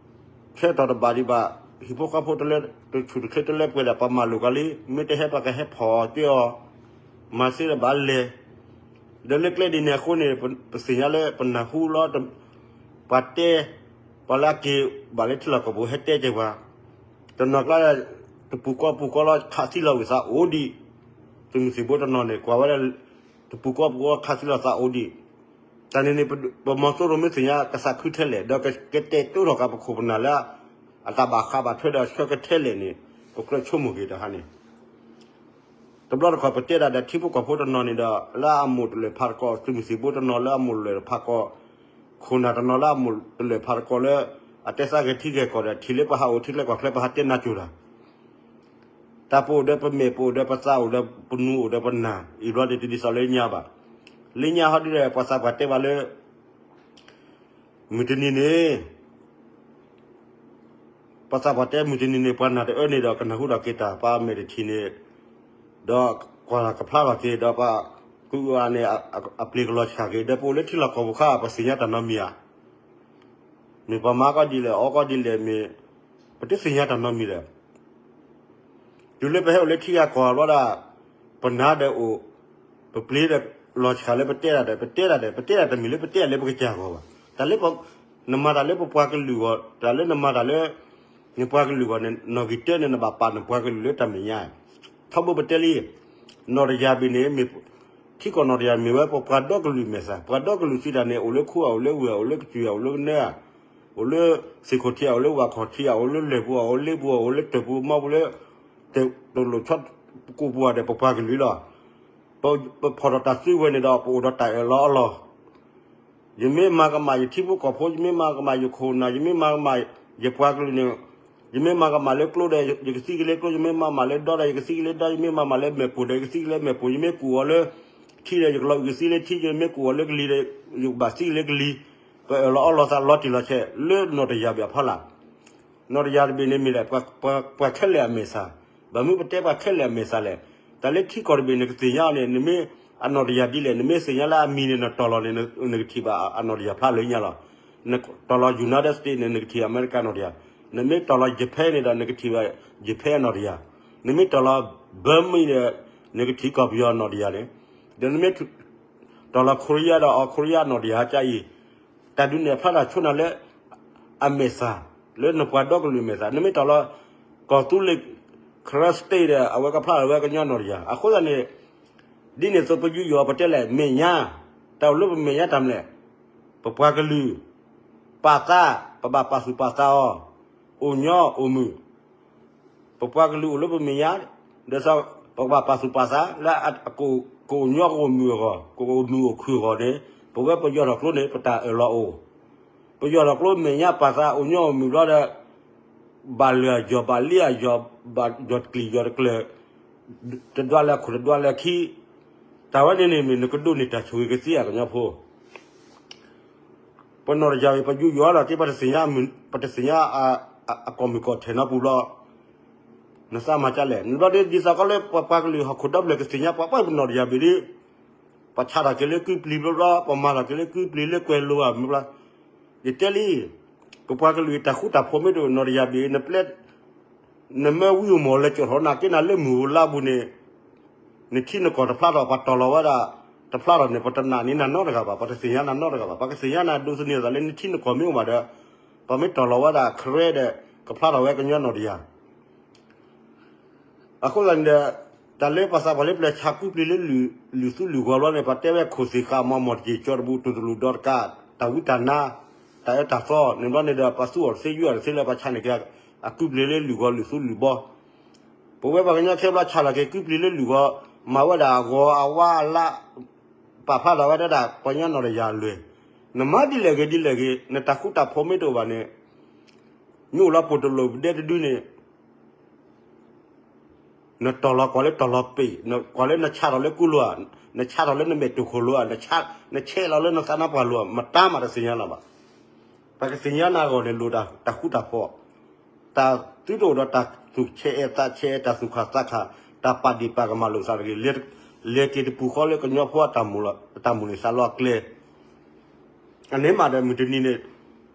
ဆၢကတီၢ်တဘၣ်ဒံးဘၣ်, ဟံၣ်ဖိဃီဖိတလၢ တဆူၣ်တချ့တလၢပှဲၤဒီး ပှၤမၤလိာ်ကီးလံ, မ့ၢ်တဟဲပှၤကဟဲဖီၣ်တ့ၢ်အီၤ, မၤစ့ဒီးဘၣ်လဲၤ, ဒီးလၢကျဲဒ်န့ၣ်အဃိန့ၣ် ပသ့ၣ်ညါလၢပနၢ်ဟူလီၤ, ပှၤတဲ, ပှၤလၢအက့ၤဘၣ်လၢထံလီၢ်ကီၢ်ပူၤဟဲတဲက့ၤပှၤ, တနီၤကျါ တပူၤကီၢ်ပူၤကီၢ်လီၤ ခးသံလီၤဝံၤသးအိၣ်ဒံး, သုးမုၢ်သံၣ်ဘိတနီၤန့ၣ် ကွၢ်ဝဲဒၣ် တပူၤကီၢ်ပူၤကီၢ်ခးသံလီၤသးအိၣ်ဒံး, တၢ်န့ၣ်န့ၣ် ပမီၤစိရိၤမ့ၢ်သ့ၣ်ညါကသးခုထဲလဲၣ် ဒီးကတဲာ်တိထီၣ်က့ၤပခိၣ်ပနၢ်လၢ အတၢ်ဘၣ်ဃးဘၣ်ထွဲဒီးဆၢကထဲလဲၣ်န့ၣ် ပကြၢးဆိကမိၣ်က့ၤတၢ်ဟါန့ၣ်, တဘျီတခီၣ်ပတဲဒၣ်ဒီးထံဖိကီၢ်ဖိတနီၤန့ၣ်ဒီး လၢအမိၢ်တလၢာ်ဖးတကီၢ် သုးမုၢ်သံၣ်ဘိတနီၤလၢအမိၢ်တလၢာ်ဖးကီၢ်, ခိၣ်နၢ်တနီၤလၢအမိၢ်တလၢာ်ဖးတကီၢ်လၢ အတဲသးဂဲၤထံဂဲၤကီၢ်ဒီး ထံၣ်လၢပှၤဟးအိၣ်ထံကျဲကီၢ်ချၢပှၤဟးတဲနၢ်ကၠိတၢ် တၢ်ပအိၣ်ဒီးပမဲာ် ပအိၣ်ဒီးပသး အိၣ်ဒီးပနူၤ အိၣ်ဒီးပနၢ် အံၤဘျီဒ်တဒ်သိးလၢညါဘၣ်. လၢညါဟီဒ်ဒီး ပှၤသးပှၢ်တဲဘၣ်လၢ မုၢ်တနံၤန့ၣ် ပှၤသးပှၢ်တဲမုၢ်တနံၤန့ၣ် ပှၤနၢ်တအၢန့ၣ်ဒီး ကနၢ်ဟူထီၣ်က့ၤတၢ် ပှၤမဲာ်တထံၣ်န့ၣ် ဒီးကွၢ်ကဖျါထီၣ်က့ၤ ဒီးပှၤကအုၣ်အါန့ၣ် အပျ့ၤကလီၤဆှၣ်က့ၤ ဒီးပအိၣ်လၢထံလီၢ်ကီၢ်ပူၤခါ ပသ့ၣ်ညါတၢ်နီတမံၤဧါ. မ့ၢ်ပှၤမၤကီၢ်ဒ်လဲၣ် အီကီၢ်ဒ်လဲၣ်မ့ၢ် ပတသ့ၣ်ညါတၢ်နီတမံၤဒီး တုၤလၢပဟဲအိၣ်လၢထံဂၤကီၢ်ဂၤဘျီဒၣ် ပနၢ်ဒီးအိၣ် ပပျ့ၤဒီးလီၤဆှၣ်လၢပတဲတၢ်ဒီး ပတဲတၢ်ဒီး ပတဲတၢ်တမ့ၢ်လၢပတဲတၢ်လၢပကစၢ်ဂီၢ်ဘၣ်. တၢ်လၢ နမၤတၢ်လၢပပှၤကလုာ်ဂီၢ် တၢ်လၢနမၤတၢ်လၢ နပှၤကလုာ်ဂီၢ်န့ၣ် နီၣ်ဂံၢ်တၢန့ၣ် နဘၣ်ပာ်နပှၤကလုာ်လၢတၢ်မဲာ်ညါ ထီဘိပတဲလံ နီၣ်တယၢ်ဘ့ၣ်န့ၣ် မ့ၢ် ထံကီၢ်နီၣ်တယၢ်မ့ၢ်ဝဲပပှၤဒီကလုာ်မဲာ်သၣ် ပှၤဒီကလုာ်စံးတၢ်န့ၣ် အိၣ်လၢခိဧါ အိၣ်လၢဝ့ၢ်ဧါ အိၣ်လၢကစၢၢ်ဧါ အိၣ်လၢကနဲဧါ အိၣ်လၢသ့ၣ်ခိၣ်ထံးဧါ အိၣ်လၢဝၣ်ခီၣ်ထံးဧါ အိၣ်လၢလဲၢ်ပူၤဧါ အိၣ်လၢလ့ပူၤဧါ အိၣ်လၢတၢၢ်ပူၤမီပူၤလၢ တလိၣ်ဆီကိးပူၤဧါဒီး ပပှၤကလုာ်လီၤ. ပဖီၣ်ထီၣ်တၢ်စုကဝဲၤန့ၣ်ဒီး ပအိၣ်ဒီးတၢ်အၢၣ်လီၤအီလီၤ ယမ့ၢ်မၤကမၣ်ယထံဖိကီၢ်ဖိ ယမ့ၢ်မၤကမၣ်ယခိၣ်နၢ် ယမ့ၢ်မၤကမၣ်ယပှၤကလုာ်န့ၣ် ယမ့ၢ်မၤကမၣ်လၢကျိဒီး ယကသံက့ၤလၢကျိ ယမ့ၢ်မၤကမၣ်လၢဒီဒီး ယကသံက့ၤလၢဒီ ယမ့ၢ်မၤကမၣ်လၢမဲာ်ပိၢ်ဒီး ယကသံက့ၤလၢမဲာ်ပိၢ် ယမ့ၢ်ကူၣ်အီၤလၢထံဒီး ယကလီၤအုၣ်ကသံလၢထံ ယမ့ၢ်ကူၣ်အီၤလၢကလံၤဒီး ယကဘၣ်သံက့ၤလၢကလံၤ ပအၢၣ်လီၤအီလီၤသးလီၤတံၢ်လီၤဆဲး လၢနီၣ်တယၢ်ဘ့ၣ်အဖီလာ် နီၣ်တယၢ်တဘ့ၣ်န့ၣ်မ့ၢ်လဲၣ် ပှၤခဲလၢာ်အမဲာ်ဆှး, ဘၣ်မနုၤပတဲပှၤခဲလၢာ်အမဲာ်ဆှးလဲၣ်, တၢ်လၢထံကီၢ်တဘ့ၣ်န့ၣ် ကသ့ၣ်ညါအီၤန့ၣ် နမ့ၢ်အနီၣ်တယၢ်ဒ်လဲၣ် နမ့ၢ်သ့ၣ်ညါလၢအမံၤန့ၣ် နတီၢ်လီၤန့ၣ် နကထံၣ်ဘၣ်အနီၣ်တယၢ်ဖျါလၢညါလီၤ. နတီၢ်လီၤ United States န့ၣ် နကထံၣ်အမဲရကၤနီၣ်တယၢ်, နမ့ၢ်တီၢ်လီၤ Japan န့ၣ်ဒီး နကထံၣ်ဘၣ် Japan အနီၣ်တယၢ်, နမ့ၢ်တီၢ်လီၤ Burma ဒီး နကထံၣ်ကီၢ်ပယီၤအနီၣ်တယၢ်န့ၣ်, ဒီးနမ့ၢ်တီၢ်လီၤ Korea ဒီး အီ Korea နီၣ်တယၢ်ကါအံၤ တၢ်ဒုးနဲၣ်ဖျါတၢ်ဆိနၤလၢ အမဲာ်ဆှး လၢနပှၤဒီကလုာ်အမဲာ်ဆှး, နမ့ၢ်တီၢ်လီၤ ကီၢ်သူလ့ၤ Karen State ဒီး အဝဲကဖျါလီၤဝဲကညီနီၣ်တယၢ်, အဃိသတးန့ၣ် ဒ်န့ၣ်အသိးပယူးယီၤပတဲလဲၣ် မဲာ်ညါ, တၢ်အိၣ်လၢပမဲာ်ညါတၢ်မနုၤလဲၣ်, ပပှၤကလုာ် ပာ်သး, ပဘၣ်ပာ်သူၣ်ပာ်သးအီၤ, အိၣ်ညီအိၣ်မုာ် ပပှၤကလုာ်အိၣ်လၢပမဲာ်ညါ, ဒီးပကဘၣ်ပာ်သူၣ်ပာ်သးလၢ ကအိၣ်ညီကအိၣ်မုာ်အဂီၢ်, ကအိၣ်မုာ်အိၣ်ခုၣ်အဂီၢ်န့ၣ်, ပဝဲပယီၤထီၣ်ကျိန့ၣ် ပတၢ်အၢၣ်လီၤအိၣ်, ပယီၤထီၣ်ကျိမဲာ်ညါပာ်သးအိၣ်ညီအိၣ်မုာ်ဘျီဒီး ဘၣ်လၢာ်အယီၤ ဘၣ်လံအယီၤ, ဘၣ်ယီၤတကျံၤယီၤတကျၢၤ, တဒွးလၢခိၣ်တဒွးလၢခံ, တၢ်ဝဲန့ၣ်န့ၣ်မ့ၢ်နကဒိးန့ၢ်တၢ်ဆိၣ်ဂ့ၤကသ့ဧါ ကညီဖိ ပနီၣ်တယၢ်အံၤ ပယူးယီၤလီၤတ့ၢ် ပတသ့ၣ်ညါ ပတသ့ၣ်ညါ အကီၢ်မုၢ်ကီၢ်ထဲးနီတပူၤဘျီ, နသးမၤဒ်လဲၣ် နဘျီဒ် ဒ်သိးကီလၢပပှၤကလုာ်ဟီၣ်ခိၣ်ဒီဖျၢၣ်ကသ့ၣ်ညါပှၤပှၢ်ပနီၣ်တယၢ်ဘ့ၣ်ဒ် ပဆးထီၣ်က့ၤလၢကုပျံၤဘျီဘျီ ပမၤထီၣ်က့ၤလၢကုပျံၤလၢကွဲၤလိၤဧါမ့ၢ်ဘျီ, ယတဲလံ ပပှၤကလုာ်အတၢ်ဃူတၢ်ဖိးမ့ၢ်တအိၣ်နီၣ်တယၢ်ဘ့ၣ် နပျဲ နမၢဝံဧိၤမီၢ်လဲၤကၠီၣ်ထီၣ်နၤက့နၤလၢမုၢ်ဧိၤလါပူၤန့ၣ်, နထံနကီၢ်တဖျါထီၣ် ပှၤတီၢ်လီၤဝဲဒၣ် တဖျါထီၣ်န့ၣ် ပတနာ်န့ၢ်နၤနီတဂၤဘၣ်, ပတသ့ၣ်ညါနၤနီတဂၤဘၣ်. ပကသ့ၣ်ညါနၤဒိးသန့ၤသးလၢနထံနကီၢ်မ့ၢ်အိၣ်မးဒီး ပမ့ၢ်တီၢ်လီၤဝဲဒၣ်ခရဲဒီး ကဖျါထီၣ်ဝဲကညီနီၢ်တယၢ် အဃိသတးန့ၣ်ဒီး တၢ်လၢပှၤသးပှၢ်လၢပျၢၤဆါကူပျ့ၤလၢ လုၢ်သူၣ်လုၢ်ဂီၤဘျီန့ၣ် ပှၤတဲဝဲခိၣ်သ့ၣ်ဃာ်မီၤမီၢ်တက့ၢ် ကၠီတဘူးတူၢ်တလိၣ်ဒီးတကး တၢ်ဝံတၢ်နါ တၢ်အၢတၢ်သီန့ၣ်ဘျီန့ၣ်ဒီး ပှၤသူအီၤတသ့ယုၢ်အီၤတသ့လၢပှၤဆါန့ၢ်က့ၤ အကူပျ့ၤလၢလုၢ်ဂီၤလုၢ်သူၣ်လုၢ်ဘီ ပဝဲပှၤကညီခဲဘျီဆါလီၤက့ၤကူပျ့ၤလၢလုၢ်ဂီၤ မၤဝဲဒၣ်အဂီၤအဝါအလါ ပာ်ဖျါထီၣ်ဝဲဒၣ်ပှၤကညီနီၢ်တယၢ်အလွဲၢ်, နမၤဒ်လဲၣ်ဂ့ၤဒ်လဲၣ်ဂ့ၤ နတၢ်ဃူတၢ်ဖိးမ့ၢ်တအိၣ်ဘၣ်န့ၣ် မ့ၢ်အိၣ်လီၤပိၢ်တလိၣ်ပဒဲတဒုန့ၣ် နတီၢ်လီၤကွၢ်လၢတီၢ်လီၤပ့ၢ်, ကွၢ်လၢနဆါထီၣ်လၢကူလိၤဧါ, နဆါထီၣ်လၢနမဲာ်တူၢ်ခိၣ်လိၤဧါ, နဆဲးလီၤလၢနသးနါပှၢ်လိၤဧါ, မတၤမးတသ့ၣ်ညါလီၤဘၣ်. ပကသ့ၣ်ညါနၤအဂီၢ်န့ၣ် လိၣ်တၢ်ဃူတၢ်ဖိး, တၢ်သုတအိၣ်ဒီးတၢ်သူၣ်ဆဲးအဲၣ်သးဆဲးအဲၣ် တၢ်သူၣ်ခၣ်သးခၣ်, တၢ်ပာ်ဒ့ၣ်ပာ်ကမၣ်လိာ်သးတဂ့ၤ, လဲၤက့ၤတပူၤဃီလၢကညီဖိအတၢ်မုၢ်လီၤ အတၢ်မုၢ်လီၤသးလီအကျဲ အန့ၣ်မးဒီး မုၢ်တနံၤန့ၣ်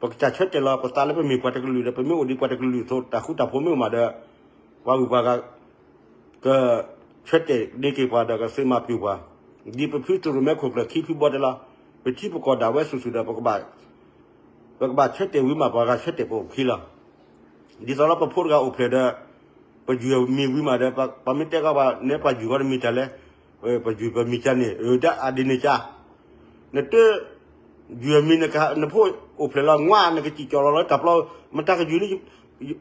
ပကစၢ်ဆၢတဲာ်လီၤပသးလၢပမ့ၢ်ပှၤတကလုာ်ဒီး ပမ့ၢ်အိၣ်ဒံးပှၤတကလုာ်အသိး တၢ်ဃူတၢ်ဖိးမ့ၢ်အိၣ်မးဒီး ပှၤဂုၤပှၤဂၤ ကဆၢတဲာ်ဒ့က့ၤပှၤဒီးကသ့မၤပျုၤပှၤ, ဒ်ပဖုသရိာ်မဲခိၣ်ကျၢၢ်ခံဖုဘီတဲလီၤ, ပထံပကီၢ်ဒၣ်ဝဲစုာ်စုာ်ဒီး ပကဘၣ်ဆၢတဲာ်ဝံၤမး ပှၤဂၤဆၢတဲာ်ပအိၣ်ခံလီၤ. ဒ်သိးလီၤပဖိတဂၤအိၣ်ဖျဲၣ်ဒီး ပယုၢ်မံၤဝံၤမးဒီး ပမ့ၢ်တဲကီးဘၣ် နဲပှၤယုၢ်ဂီၢ်တမံၤတၢ်လဲၣ်, ပယုၢ်ပမံၤကန့ၣ် အၢ ဒ်အဒ့န့ၣ်ကါ, နတ ယုၢ်မံၤ နဖိအိၣ်ဖျဲၣ်လီၤ နွံ နကစံၣ်ကၠီၣ်လီၤလၢတၢ်ပျီ မတၤကယုၢ်န့ၣ်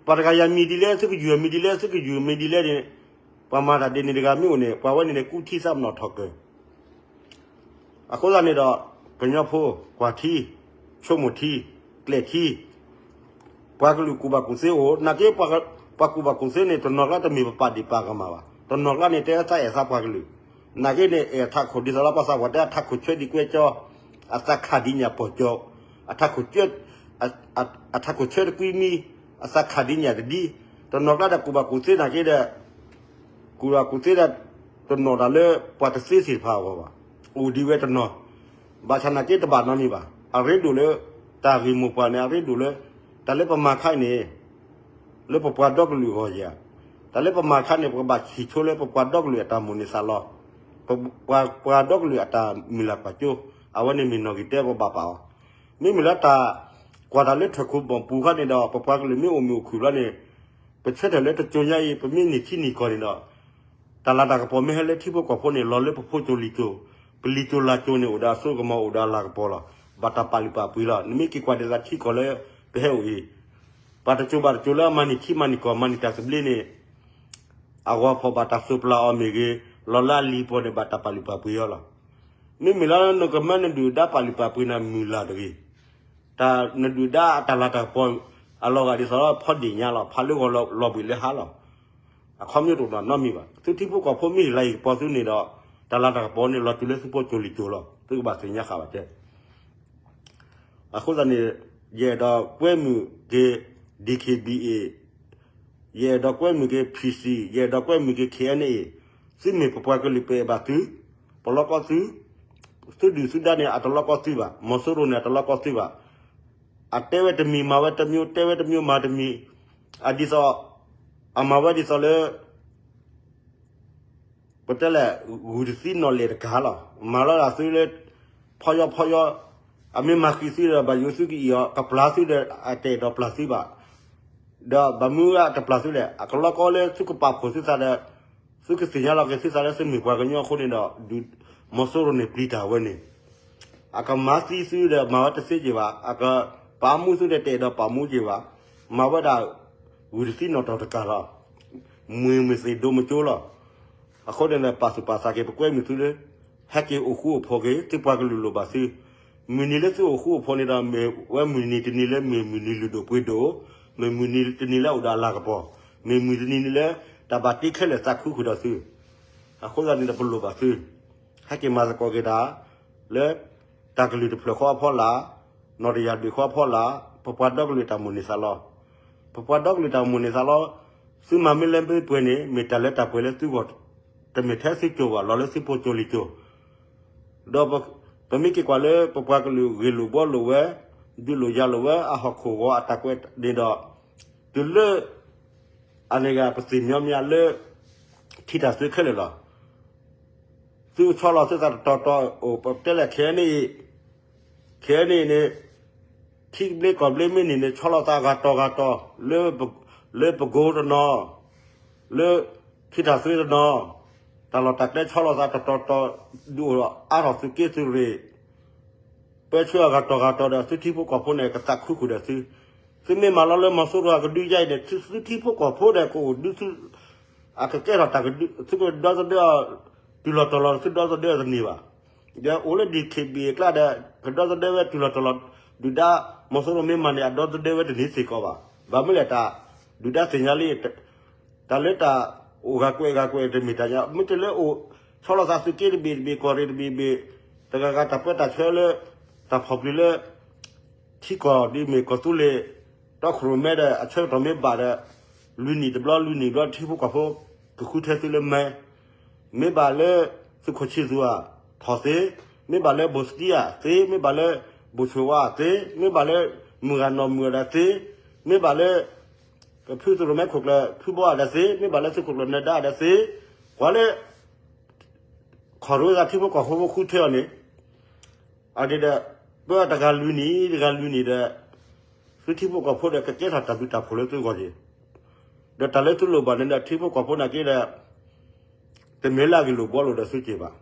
ပှၤတဂၤယၤမံၤဒ်လဲၣ် သုကယုၢ်မံၤဒ်လဲၣ် သုကယုၢ်မံၤဒ်လဲၣ်န့ၣ် ပှၤမၤတၢ်ဒ်န့ၣ်တဂၤမ့ၢ်အိၣ်န့ၣ် ပှၤဝဲန့ၣ်န့ၣ် ကူထံသးပနီၣ်ထီၣ်ကၢၢ် အဃိသတးန့ၣ်ဒီး ကညီဖိ ကွၢ်ထံ ဆိကမိၣ်ထံ ကျဲထံ ပှၤကလုာ်ကူၣ်ဘၣ်ကူၣ်သ့အိၣ် နာ်က့ ပှၤကူၣ်ဘၣ်ကူၣ်သ့န့ၣ် တနီၤကျါတမ့ၢ်ပပာ်ဒ့ၣ်ပာ်ကမၣ်ဘၣ်, တနီၤကျါန့ၣ် တဲသးအဲၣ်သးပှၤကလုာ်, နာ်က့န့ၣ် အဲၣ်ထးခိၣ်ဒ်သိးလၢပှၤသးပှၢ်တဲ အထးခိၣ်ဆၢဒံးကွဲကၠီ, အသးခးဒ်ညၣ်ပီၢ်ကၠီ, အထးခိၣ်ဆၢ အထးခိၣ်ဆၢတကွံမံ, အသးခးဒ်ညၣ်တဒံ, တနီၤကျါဒီးကူၣ်ဘၣ်ကူၣ်သ့နာ်က့ဒီး ကူၣ်ဘၣ်ကူၣ်သ့ဒီး တနီၤတၢ်လၢပှၤတသ့သ့ၣ်တဖၣ်အဂီၢ်ဘၣ်, အိၣ်ဒံးဝဲတနီၤ, ဘၣ်ဆၣ်နာ်က့တဘၣ်နီတမံၤဘၣ်, အရ့ဒိၣ်လၢ တၢ်ဂ့ၢ်မိၢ်ပှၢ်န့ၣ် အရ့ဒိၣ်လၢ တၢ်လၢပမၤခါအံၤန့ၣ် လၢပပှၤဒီကလုာ်အဂီၢ်ဧါ, တၢ်လၢပမၤခါန့ၣ် ပကဘၣ်ထံၣ်ဆိလၢပပှၤဒီကလုာ်အတၢ်မိၣ်န့ၢ်သးလီ, ပ ပှၤ ပှၤဒီကလုာ်အတၢ်မုၢ်လၢ်ကွၢ်စိ, အဝဲန့ၣ်မ့ၢ်နီၣ်ဂံၢ်တၢပဘၣ်ပာ်အီၤ, မ့မ့ၢ်လၢတၢ် ကွၢ်တၢ်လၢထၢၣ်ခိၣ်ဘီၣ်ပူၤခါန့ၣ်ဒီး ပပှၤကလုာ်မ့ၢ်အိၣ်မုာ်အိၣ်ခုၣ်ဘျီန့ၣ် ပဆၢထၢၣ်လၢတကၠိညါအံၤ ပမ့ၢ်န့ၢ်ထံန့ၢ်ကီၢ်န့ၣ်ဒီး တၢ်လၤတၢ်ကပီၤမ့ၢ်ဟဲလၢထံဖိကီၢ်ဖိန့ၣ် လီၤလၢပဖိကၠိလံၤကၠိ, ပလံၤကၠိလၤကၠိန့ၣ် အိၣ်ဒီးအစိကမီၤအိၣ်ဒီးအလၤကပီၤလီၤ, ဘၣ်တၢ်ပာ်လုၢ်ပာ်ပှ့ၤလီၤ, နမ့ၢ်က့ၤကွၢ်ဒ်သိးထံကီၢ်လၢ ပဟဲအိၣ်အံၤ, ပှၤတကၠိဘၣ်တကၠိလၢအမၤန့ၢ်ထံမၤန့ၢ်ကီၢ်မၤန့ၢ်တၢ်သဘျ့န့ၣ် အဂီၤဖီၣ်ဘၣ်တၢ်စိးပျၢ်အီၤမ့ၢ်ဂ့ၤ, လီၤလၢအလံၤပီၤန့ၣ် ဘၣ်တၢ်ပာ်လုၢ်ပာ်ပှ့ၤအီၤလီၤ. မ့မ့ၢ်လၢနကမၢနဒုၣ်ဒါပာ်လုၢ်ပာ်ပှ့ၤနၤမုၢ်လၢ်တဂ့ၤ, တၢ်နဒုၣ်ဒါအတၢ်လၤတၢ်ကပီၤ အလီၤဂာ်ဒ်သိးလၢဖီဒ့ၣ်ညါလီၤ, ဖးလၢဂီၤလီၤဘှံးလၢဟါလီၤ. အခီပညီတအိၣ်နီတမံၤဘၣ်. သုထံဖိကီၢ်ဖိမ့ၢ်ဟ့ၣ်လၤဟ့ၣ်ကပီၤသုန့ၣ်ဒီး တၢ်လၤတၢ်ကပီၤန့ၣ် လီၤတုၤလၢသုဖိကၠိလံၤကၠိလီၤ. သုကဘၣ်သ့ၣ်ညါဃာ်ဘၣ်ကဲ အဃိသတးန့ၣ် ယအဲၣ်ဒိးကွဲမုာ်က့ၤ ဒီး ယအဲၣ်ဒိးကွဲမုာ်က့ၤ ပံစံၣ်, ယအဲၣ်ဒိးကွဲမုာ်က့ၤ ခ့ၣ်အဲၣ်န့ၣ်အံၤ, သုမ့ၢ်ပပှၤကလုာ်ပအဲၣ်ဘၣ်သု, ပလီၢ်ကီသု, သုဒုၣ်သုဒါန့ၣ် အတလီၢ်ကီသုဘၣ်, မီၤစိရိၤန့ၣ် အတလီၢ်ကီသုဘၣ်. အတဲဝဲတမံၤ မၤဝဲတမျိုး, တဲဝဲတမျိုး မၤတမံၤ, အဒ်သိး, အမၤဝဲဒ်သိးလၢ ပတဲလဲၣ် ဂုၢ်တသံနီၣ်လဲၣ်တကၤလီၤ. မၤလီၤဒၣ်သုလၢ ဖီယီဖီယီ, အမ့ၢ်မၤဃံးသုဒီး ဘၣ်ယိၣ်သုကအံၣ်အီၤ, ကပျၢ်သုဒီး အတအဲၣ်ဒိးပျၢ်သုဘၣ်. ဒီးဘၣ်မနုၤအတပျၢ်သုလဲၣ်, အကလီၢ်ကီလၢသုကပာ်ဖှိၣ်သုသးဒီး သုကသ့ၣ်ညါလီၤက့ၤသုသးလၢသုမ့ၢ်ပှၤကညီအဃိန့ၣ်ဒီး မီၤစိရိၤန့ၣ်ပျံၤတၢ်ဝဲန့ၣ် အကမၤသံသုဒီးမၤဝဲတသ့က့ၤဘၣ်, အကပာ်မူသုဒီးတအဲၣ်ဒိးပာ်မူက့ၤဘၣ်, မၤဝဲဒၣ် ဂုၢ်တသံနီၣ်တီၢ်တကၤလီၤ. မ့ၢ်မ့ၢ်သ့ၣ်ဒိမကၠိလီၤ. အဃိန့ၣ်ဒီး ပာ်သူၣ်ပာ်သးက့ၤ ပကွဲမုာ်သုလၢ ဟဲက့ၤအိၣ်ဃူအိၣ်ဖိးက့ၤ သုပှၤကလုာ်လိၣ်ဘၣ်သု. မုၢ်နံၤလၢသုအိၣ်ဃူအိၣ်ဖိးန့ၣ်ဒီး မ့ၢ်ဝဲမုၢ်နံၤတနံၤလၢမ့ၢ်မုၢ်နံၤလုၢ်ဒိၣ်ပှ့ၤဒိၣ်, မ့ၢ်မုၢ်နံၤတနံၤလၢအိၣ်ဒီးအလၤကပီၤ, မ့ၢ်မုၢ်တနံၤလၢ တၢ်ဘၣ်တ့ခဲလၢာ်သးခုဃုာ်ဒီးသု. အဃိသတးန့ၣ်ဒီးပလိၣ်ဘၣ်သု ဟဲက့ၤမၤသကိးက့ၤတၢ် လၢ တၢ်ကလုၢ်တဖျၢၣ်ဃီအဖီလာ်, နီၣ်တယၢ်ဒွံၣ်ဃီအဖီလာ်, ပပှၤဒီကလုာ်တၢ်မိၣ်န့ၢ်သးလီ, ပပှၤဒီကလုာ်တၢ်မိၣ်န့ၢ်သးလီ, သုမၤမ့ၢ်လၢမ့ၢ်ပှဲၤန့ၣ် မ့ၢ်တၢ်လၢတၢ်ပှဲၤလၢသုဂီၢ်, တမ့ၢ်ထဲသုကၠိဘၣ် လီၤလၢသုဖိကၠိလံၤကၠိ ဒီးပမ့ၢ်က့ၤကွၢ်လၢပပှၤကလုာ်ဂ့ၢ်လိာ်ဘှီလိာ်ဝဲ, ဒုးလိာ်ယၤလိာ်ဝဲအဟီၣ်ခိၣ်ဂီၤအတၢ်ကွဲးန့ၣ်ဒီး, တုၤလၢ အန့ၣ်ဂ့ၤ ပသ့ၣ်မညီမညီလၢ ထံတၢ်သွဲခဲလၢာ်လီၤ. သုဆီလီၤသုသးတတီၤတီၤ အိၣ်ပတဲလဲၣ် ခဲအံၤန့ၣ် ခဲအံၤန့ၣ်န့ၣ် ထံဘျ့ကီၢ်ဘျ့မ့ၢ်န့ၢ်န့ၣ် ဆီလီၤသးဂၤတီၤဂၤတီၤ လၢ လၢပကိတနီၤ လၢခံတၢ်သွ့တနီၤ တၢ်လီၢ်တၢ်ကျဲဆီလီၤသးတတီၤတီၤ ဒုးအိၣ်အါထီၣ်သုးက့သုးရ့ၣ် ပၢဆှၢအဂၤတီၤဂၤတီၤဒီး သုထံဖိကီၢ်ဖိန့ၣ် ကသးခုဃုာ်ဒီးသု, သုမ့ၢ်မၤလီၤလၢမီၤစိရိၤအကဒုယါအံၤန့ၣ် သုထံဖိကီၢ်ဖိဒီးကအိၣ်ဒုးသု, အကကဲထီၣ်တၢ်ကဒု, သုကဒီသဒၢအီၤ တုၤလီၤတီၤလီၤ သုဒီသဒၢအီၤတန့ၢ်ဘၣ်. ဒီးအိၣ်လၢ ဒီး ခ့ဘံၣ် အကျါဒီး ကဒီသဒၢဝဲတုၤလီၤတီၤလီၤ, ဒုၣ်ဒါ မီၤစိရိၤမ့ၢ်မၤန့ၣ် အဒီသဒၢဝဲတန့ၢ်စ့ၢ်ကီးဘၣ်. ဘၣ်မနုၤလဲၣ်တၢ် ဒုၣ်ဒါသ့ၣ်ညါလံ တၢ်လၢတၢ်အိၣ်ဂၤကွဲးဂၤကွဲးတမ့ၢ်တၢ်ညါ မ့ၢ်တလၢအိၣ် ဆီလီၤသးသုးက့တဘ့ၣ်တဘ့ၣ် ကီၢ်ရ့ၣ်တဘ့ၣ်ဘ့ၣ်, တဂၤဂၤတၢ်ပၢတၢ်ဆှၢလၢ တၢ်ဖီၣ်ပျံၤလၢ ထံကီၢ်ဒ်မ့ၢ်ကီၢ်သူလ့ၤ တီခိၣ်ရိၣ်မဲဒီး အဆၢကတီၢ်မ့ၢ်ဘၣ်ဒီး လွံၢ်နံၣ်တဘျီ လွံၢ်နံၣ်တဘျီ ထံဖိကီၢ်ဖိ ကဃုထၢသုလၢမဲ မ့ၢ်ဘၣ်လၢ သုးခိၣ်ဆံသူၣ်ဧါ ထီၣ်သ့, မ့ၢ်ဘၣ်လၢဘိၣ်စတံဧါသ့, မ့ၢ်ဘၣ်လၢ ဘိၣ်ဆိၣ်ဝါသ့, မ့ၢ်ဘၣ်လၢ မုၢ်ဂၤနီၢ်မုၢ်ဂၤဒဲးသ့, မ့ၢ်ဘၣ်လၢ ဖုသုးရိၣ်မဲခိၣ်ကျၢၢ် ဖုဘီအဒဲးသ့, မ့ၢ်ဘၣ်လၢသုးခိၣ်ကျၢၢ်နၢၤဒါအဒဲးသ့, ကွၢ်လၢ ခီၣ်ရိသးထံဖိကီၢ်ဖိဃုထၢအီၤန့ၣ် အဒ်ဒီး ပၢတဂၤလွံၢ်နံၣ် တဂၤလွံၢ်နံၣ်ဒီး သုထံဖိကီၢ်ဖိဒီး ကကဲထီၣ်တၢ်ဘျုးတၢ်ဖှိၣ်လၢသုဂီၢ်က့ၤ, ဒီးတၢ်လၢသုလိၣ်ဘၣ်န့ၣ်ဒီး ထံဖိကီၢ်ဖိနာ်က့ဒီး တမ့ၢ်လၢအဂ့ၢ်လိာ်ဘှီလိာ်ဒီးသုက့ၤဘၣ်.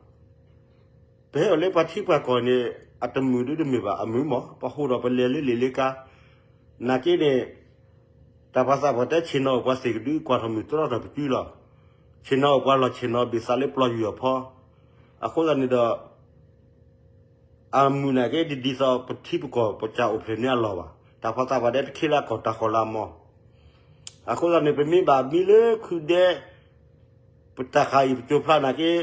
ပဟဲအိၣ်လၢပှၤထံပှၤကီၢ်န့ၣ် အတမုာ်ဒုတမ့ၢ်ဘၣ် အမုာ်မး ပှၤဟူးဒီးပလဲၤလၢလ့ၣ်လၢကါ, နာ်က့န့ၣ် တၢ်ပှၤသးပှၢ်တဲဆ့ၣ်နီၤအိၣ် ပှၤသ့ၣ်ကဒုကွၢ်ထီၣ်မုၢ်တြီထီၣ်ပစုလီၤ. ဆ့ၣ်နီၤအိၣ်ပှၤလီၢ်ဆ့ၣ်နီၤဘ့ၣ်သးလၢပျီယုၢ်အဖီ, အဃိသတးန့ၣ်ဒီး အမုာ်နာ်က့ ဒ်ဒ်သိးပထံပကီၢ်ပစၢ်အိၣ်ဖျဲၣ်န့ၢ်အလီၢ်ဘၣ်. တၢ်ပှၤသးပှၢ်တဲတခ့လၢအကီၢ်တၢ်ဃီၤလၢအမီၤ, အဃိသတးန့ၣ် ပမ့ၢ်ဘၣ်မံလၢခုဒဲ ပတၢ်ဃာ်အံၤပစိၤဖျါနာ်က့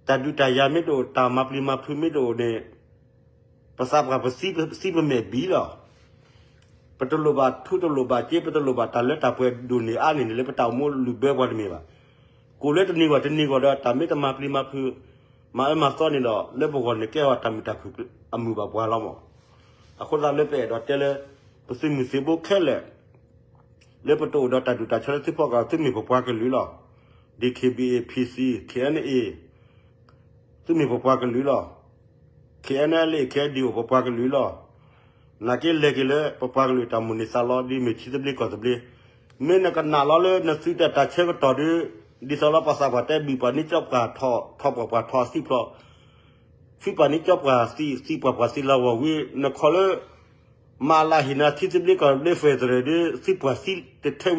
တၢ်ဒုးတၢ်ယၤမ့ၢ်တအိၣ် တၢ်မၤပျံၤမၤဖုးမ့ၢ်တအိၣ်န့ၣ် ပသးပှၢ်ပသံပမဲာ်ဘံလီၤ. ပတလိၣ်ဘၣ်ထူတလိၣ်ဘၣ်က့ ပတလိၣ်ဘၣ်တၢ်လၢတၢ်ပှဲၤဒိၣ်န့ၢ်အါန့ၢ်န့ၣ် လၢပတၢ်အိၣ်မူလုၢ်ဘၢပှၤတမ့ၢ်ဘၣ်. ကိၣ်လၢတနံၤဂီၢ်တနံၤဂီၢ်ဒီး တၢ်မ့ၢ်တမၤပျံၤမၤဖုး မၤအၢမၤသီန့ၣ်ဒီး လၢပဂီၢ်န့ၣ်ကဲအီၤတၢ်မုာ်တၢ်ခုၣ်အမုာ်ဘၣ်ပှၤလီၤမး. အဃိသတးလၢပအဲၣ်ဒိးတဲလၢ ပသုးမုၢ်သံၣ်ဘိခဲလၢာ် လၢပတအိၣ်ဒီးတၢ်ဒုးတၢ်ဆၢလၢသုဖီၣ်ကီၢ် သုမ့ၢ်ပပှၤကလုာ်လီၤ. ဒ် ခ့ဘံၣ်အ့ၣ် ဖံၣ်စံၣ် ခ့ၣ်အဲၣ်အဲၣ် သုမ့ၢ်ပပှၤကလုာ်လီၤ. ခ့ၣ်အဲၣ်အဲၣ် ခ့ၣ်အဲၣ်ဒံၣ်အိၣ် ပပှၤကလုာ်လီၤ. နာ်က့လဲၤက့ၤလၢပပှၤကလုာ်တၢ်မိၣ်န့ၢ်သးလီ ဒ်မ့ၢ်ထံသဘျ့ကီၢ်သဘျ့, မ့ၢ်နကနၣ်လီၤလၢနသုးတၢ်တၢ်ဆၢကတီၢ်ဒီး ဒ်သိးလီၤပှၤသးပှၢ်တဲဘုၣ်ပှၤန့ၢ်ကၠီပှၢ်ထီၣ် ထီၣ်ပှၢ်ပှၢ်ထီၣ်သံဖျိး သံပှၢ်န့ၢ်ကၠီပှၢ်သံ သံပှၢ်ပှၢ်သံ